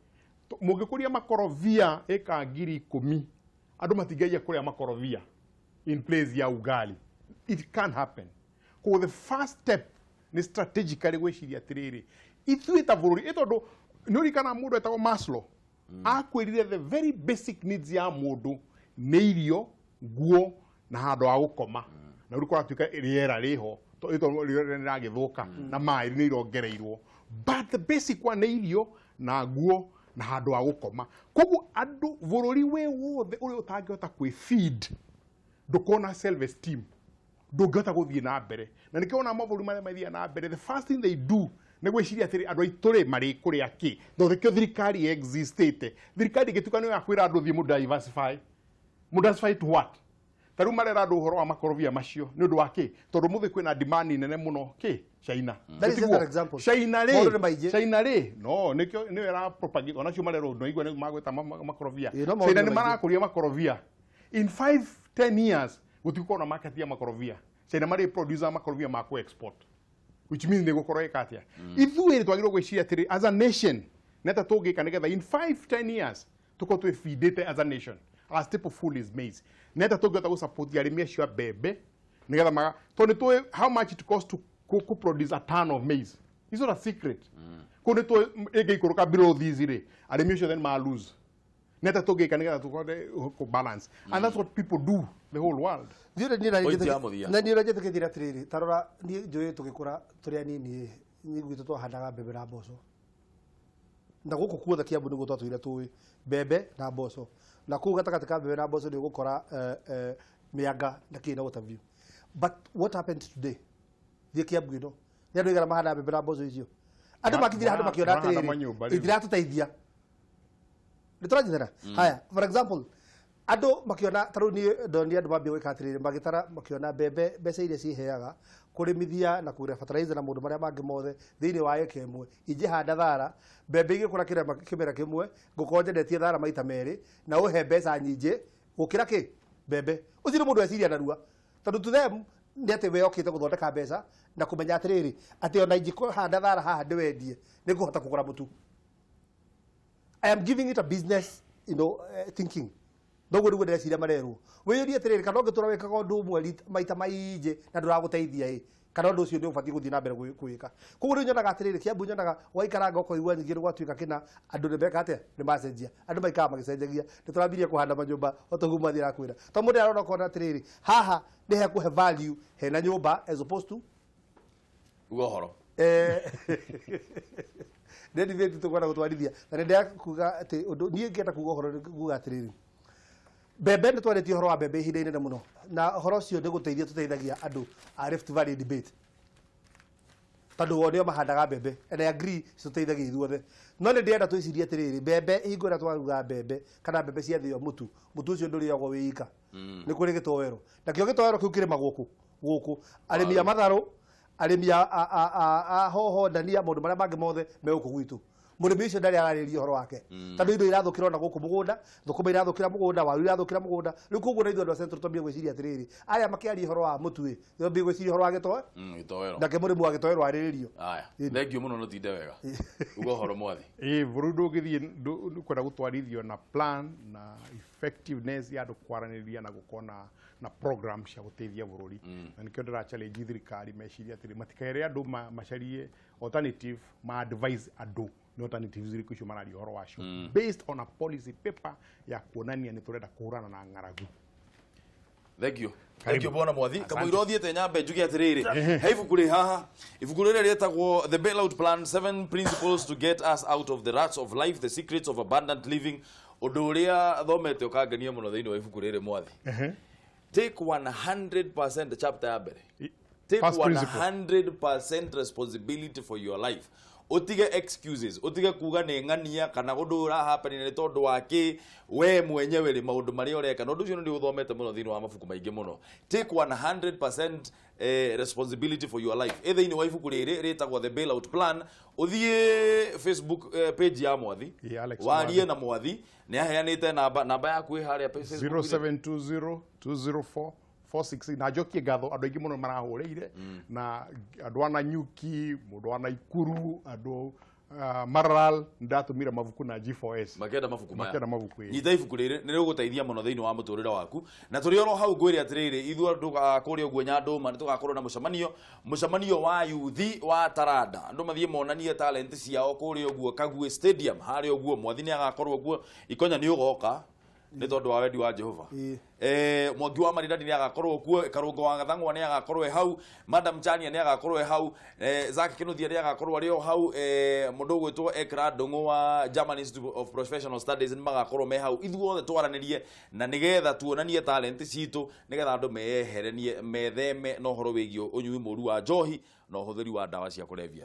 Mũngĩkũria makorobia ĩka 10,000, andũ matingĩanjia kũrĩa makorobia in place ya ugali. It can happen. Koguo the first step nĩ strategically gwĩciria atĩrĩrĩ, ithuĩ ta bũrũri, ĩ tondũ nĩ ũririkana mũndũ etagwo Maslow akwĩrire the very basic needs ya mũndũ nĩ irio, nguo na handũ ha gũkoma, na rĩu kũratuĩka rĩera rĩho, tondũ rĩera nĩ rĩragĩthũka na maĩ nĩ irongereirwo, but the basic one nĩ irio na nguo na handũ ha gũkoma. Koguo andũ bũrũri wĩ wothe ũrĩa ũtangĩhota kwĩ feed ndũkona self esteem, ndũngĩhota gũthiĩ na mbere. Na nĩkĩo wona mabũrũri marĩa mathiaga na mbere, the first thing they do nĩ gwĩciria atĩrĩ, andũ aitũ rĩ, marĩ kũrĩa kĩ? Tondũ nĩkĩo thirikari existĩte. Thirikari ĩngĩtuĩka nĩyo ya kwĩra andũ thiĩ mũ diversify, mũ diversify to what? Ta rĩu marera andũ ũhoro wa makorobia macio nĩ ũndũ wa kĩ? Tondũ mũthĩ kwĩna demand nene mũno kĩ China. That is just an example. China Maũndũ nĩ rĩ, maingĩ. China rĩ, no nĩkĩo nĩyo ĩra propagate, onacio marerwo no igua nĩ magwĩta makorobia. Ĩĩ, no maũndũ China nĩ nĩ maingĩ. marakũria makorobia. In 5 10 years gũtigũkorwo na market ya makorobia. China marĩ producer makorobia ma ku export, which means nĩ gũkorwo ĩka atĩa? Ithuĩ twagĩrĩirwo gwĩciria atĩrĩ, as a nation, nĩ atĩa tũngĩka nĩgetha in 5 10 years tũkorwo twĩbindĩte as a nation? Our staple food is maize. Nĩ atĩa tũngĩhota gũsupport arĩmi acio a mbembe nĩgetha maga, tondũ nĩ tũĩ how much it costs to produce a ton of maize? It's not a secret. Kũu nĩ tũĩ ĩngĩikũrũka below these rĩ, arĩmi acio then ma lose. Nĩ atĩa tũngĩka nĩgetha tũkorwo kũ balance? And that's what people do the whole world. Thiĩ niĩ Point ya mũthia. Na niĩ ũrĩa njĩtĩkĩtie atĩrĩrĩ, ta rora, niĩ njũĩ tũgĩkũra tũrĩ anini ĩ, niĩ gwitũ twahandaga mbembe na mboco, na gũkũ kuothe Kiambu nĩguo twatũire tũĩ mbembe na mboco, na kũu gatagatĩ ka mbembe na mboco nĩ ũgũkora mĩanga na kĩ na what have you. But what happened today? Thiĩ Kiambu ĩno, nĩ andũ aigana mahanda mbembe na mboco icio? Andũ makinyire handũ makĩona Marahanda atĩrĩrĩ, manyũmba rĩu. itiratũteithia. Nĩ tũranyitana? Haya, for example, andũ makĩona, ta rĩu niĩ ndonire andũ mambia gwĩka atĩrĩrĩ, magĩtara makĩona mbembe mbeca iria ciheaga kũrĩmithia na kũgũra fertilizer na maũndũ marĩa mangĩ mothe thĩinĩ wa eka ĩmwe, ingĩhanda thara, mbembe igĩkũra kĩmera kĩmwe, ngũkorwo nyendetie thara maita merĩ na ũhe mbeca nyingĩ gũkĩra kĩ mbembe. Ũcio nĩ mũndũ eciria narua, tondũ to them nĩ atĩ we okĩte gũthondeka mbeca na kũmenya atĩrĩrĩ, atĩ ona ingĩhanda thara haha ndĩwendie, nĩ ngũhota kũgũra mũtu. I am giving it a business thinking. Noguo nĩguo ndĩreciria marerwo. Wĩyũrie atĩrĩrĩ, kana ũngĩtũra wĩkaga ũndũ ũmwe maita maingĩ na ndũragũteithia ĩ, kana ũndũ ũcio nĩ ũbatiĩ gũthiĩ na mbere kwĩka. Koguo rĩu nyonaga atĩrĩrĩ, Kiambu nyonaga waikaranga ũkoigua nyingĩ nĩ gwatuĩka kĩna, andũ nĩ meka atĩa? Nĩ macenjia. Andũ maikaraga magĩcenjagia. Nĩ tũrambirie kũhanda manyũmba o ta ũguo mwathi arakwĩra. To mũndũ arona ũkona atĩrĩrĩ, haha nĩ hekũhe value hena nyũmba as opposed to Uga ũhoro. Nĩ debate tũkwenda gũtwarithia, na nĩ ndĩrakuga atĩ ũndũ niĩ ngĩenda kuga ũhoro nĩ kuga atĩrĩrĩ, Mbembe, nĩ twarĩtie ũhoro wa mbembe ihinda inene mũno, na ũhoro ũcio nĩ gũteithia tũteithagia andũ a Rift Valley debate, tondũ o nĩo mahandaga mbembe, and I agree, citũteithagia ithuothe. No nĩ ndĩrenda twĩcirie atĩrĩrĩ, mbembe, hingo ĩrĩa twaruga mbembe kana mbembe ciathĩo mũtu, mũtu ũcio ndũrĩagwo wĩ ika. Nĩ kũrĩ gĩtoero, nakĩo gĩtoero kĩu kĩrĩmagwo kũ? Gũkũ. Arĩmi a matharũ, arĩmi a hoho, ndania, maũndũ marĩa mangĩ mothe me gũkũ gwitũ. Mũrĩmi ũcio ndarĩ ararĩria ũhoro wake, tondũ indo irathũkĩra ona gũkũ mũgũnda, thũkũma irathũkĩra mũgũnda, waru irathũkĩra mũgũnda. Rĩu koguo na ithuĩ andũ a Central twambie gwĩciria atĩrĩrĩ, aya makĩaria ũhoro wa mũtu ĩ, twambie gwĩciria ũhoro wa gĩtoe. Gĩtoero. Nake mũrĩmi wa gĩtoero arĩrĩrio. Aya, thank you mũno, nũtinde wega uga ũhoro, Mwathi. Ĩ bũrũri ndũngĩthiĩ kwenda gũtwarithio na plan na effectiveness ya andũ kwaranĩria na gũkorwo na program cia gũteithia bũrũri. Na nĩkĩo ndĩra challenge thirikari meciria atĩrĩ, matikere andũ macarie alternative, ma advise andũ nĩ alternatives irĩkũ icio mararia ũhoro wacio, based on a policy paper ya kuonania nĩ tũrenda kũhũrana na ng'aragu. Thank you. Karibu. Thank you, bwana Mwathi. Asante. Kamũira ũthiĩte nyambe njuge atĩrĩrĩ, he ibuku rĩ haha, ibuku rĩrĩa rĩtagwo The Bailout Plan: Seven Principles to Get Us Out of the Ruts of Life, The Secrets of Abundant Living. Ũndũ ũrĩa thomete ũkangenia mũno thĩinĩ wa ibuku rĩrĩ, Mwathi, take 100%, chapter ya mbere, take First principle. 100% responsibility for your life. Utige excuses, utige kuga nĩ ng'ania kana ũndũ ũrahappen nĩ tondũ wa kĩ. We mwenyewe rĩ, maũndũ marĩa ũreka, na ũndũ ũcio nĩ ũthomete mũno thĩinĩ wa mabuku maingĩ mũno. Take 100% responsibility for your life ĩ thĩinĩ wa ibuku rĩrĩ rĩtagwo The Bailout Plan. Ũthiĩ Facebook page ya Mwathi. Yeah, Alex warie Mwathi. Na Mwathi nĩ aheanĩte namba yaku ĩ harĩa Facebook-inĩ. 0720 204 466. Na njokie ngatho, andũ aingĩ mũno marahũrĩire, na andũ a Nanyuki, mũndũ wa Naikuru, andũ Maralal, ndatũmire mabuku na G4S. Makĩenda mabuku maya. Makĩenda mabuku, ĩĩ. Nyita ibuku rĩrĩ, nĩ rĩgũgũteithia mũno thĩinĩ wa mũtũrĩre waku. Na tũrĩ oro hau, ngwĩre atĩrĩrĩ, ithuĩ andũ a kũrĩa ũguo Nyandũma nĩ tũgakorwo na mũcemanio wa yuthi wa taranda, andũ mathiĩ monanie talent ciao kũrĩa ũguo Kaguĩ Stadium harĩa ũguo. Mwathi nĩ agakorwo guo, Ikonya nĩ ũgoka nĩ tondũ wa wendi wa Jehova. Mwangi wa Maridadi nĩ agakorwo kuo, Karũngo wa Gathang'wa nĩ agakorwo e hau, Madam Chania nĩ agakorwo e hau, Zack Kinuthia nĩ agakorwo arĩ o hau, mũndũ ũgwĩtwo Ekra Ndũng'ũ wa German Institute of Professional Studies nĩ magakorwo me hau. Ithuothe twaranĩrie na nĩgetha tuonanie talent citũ, nĩgetha andũ meyeherenie, metheme na ũhoro wĩgiĩ ũnyui mũru wa njohi na ũhũthĩri wa ndawa cia kũrebia.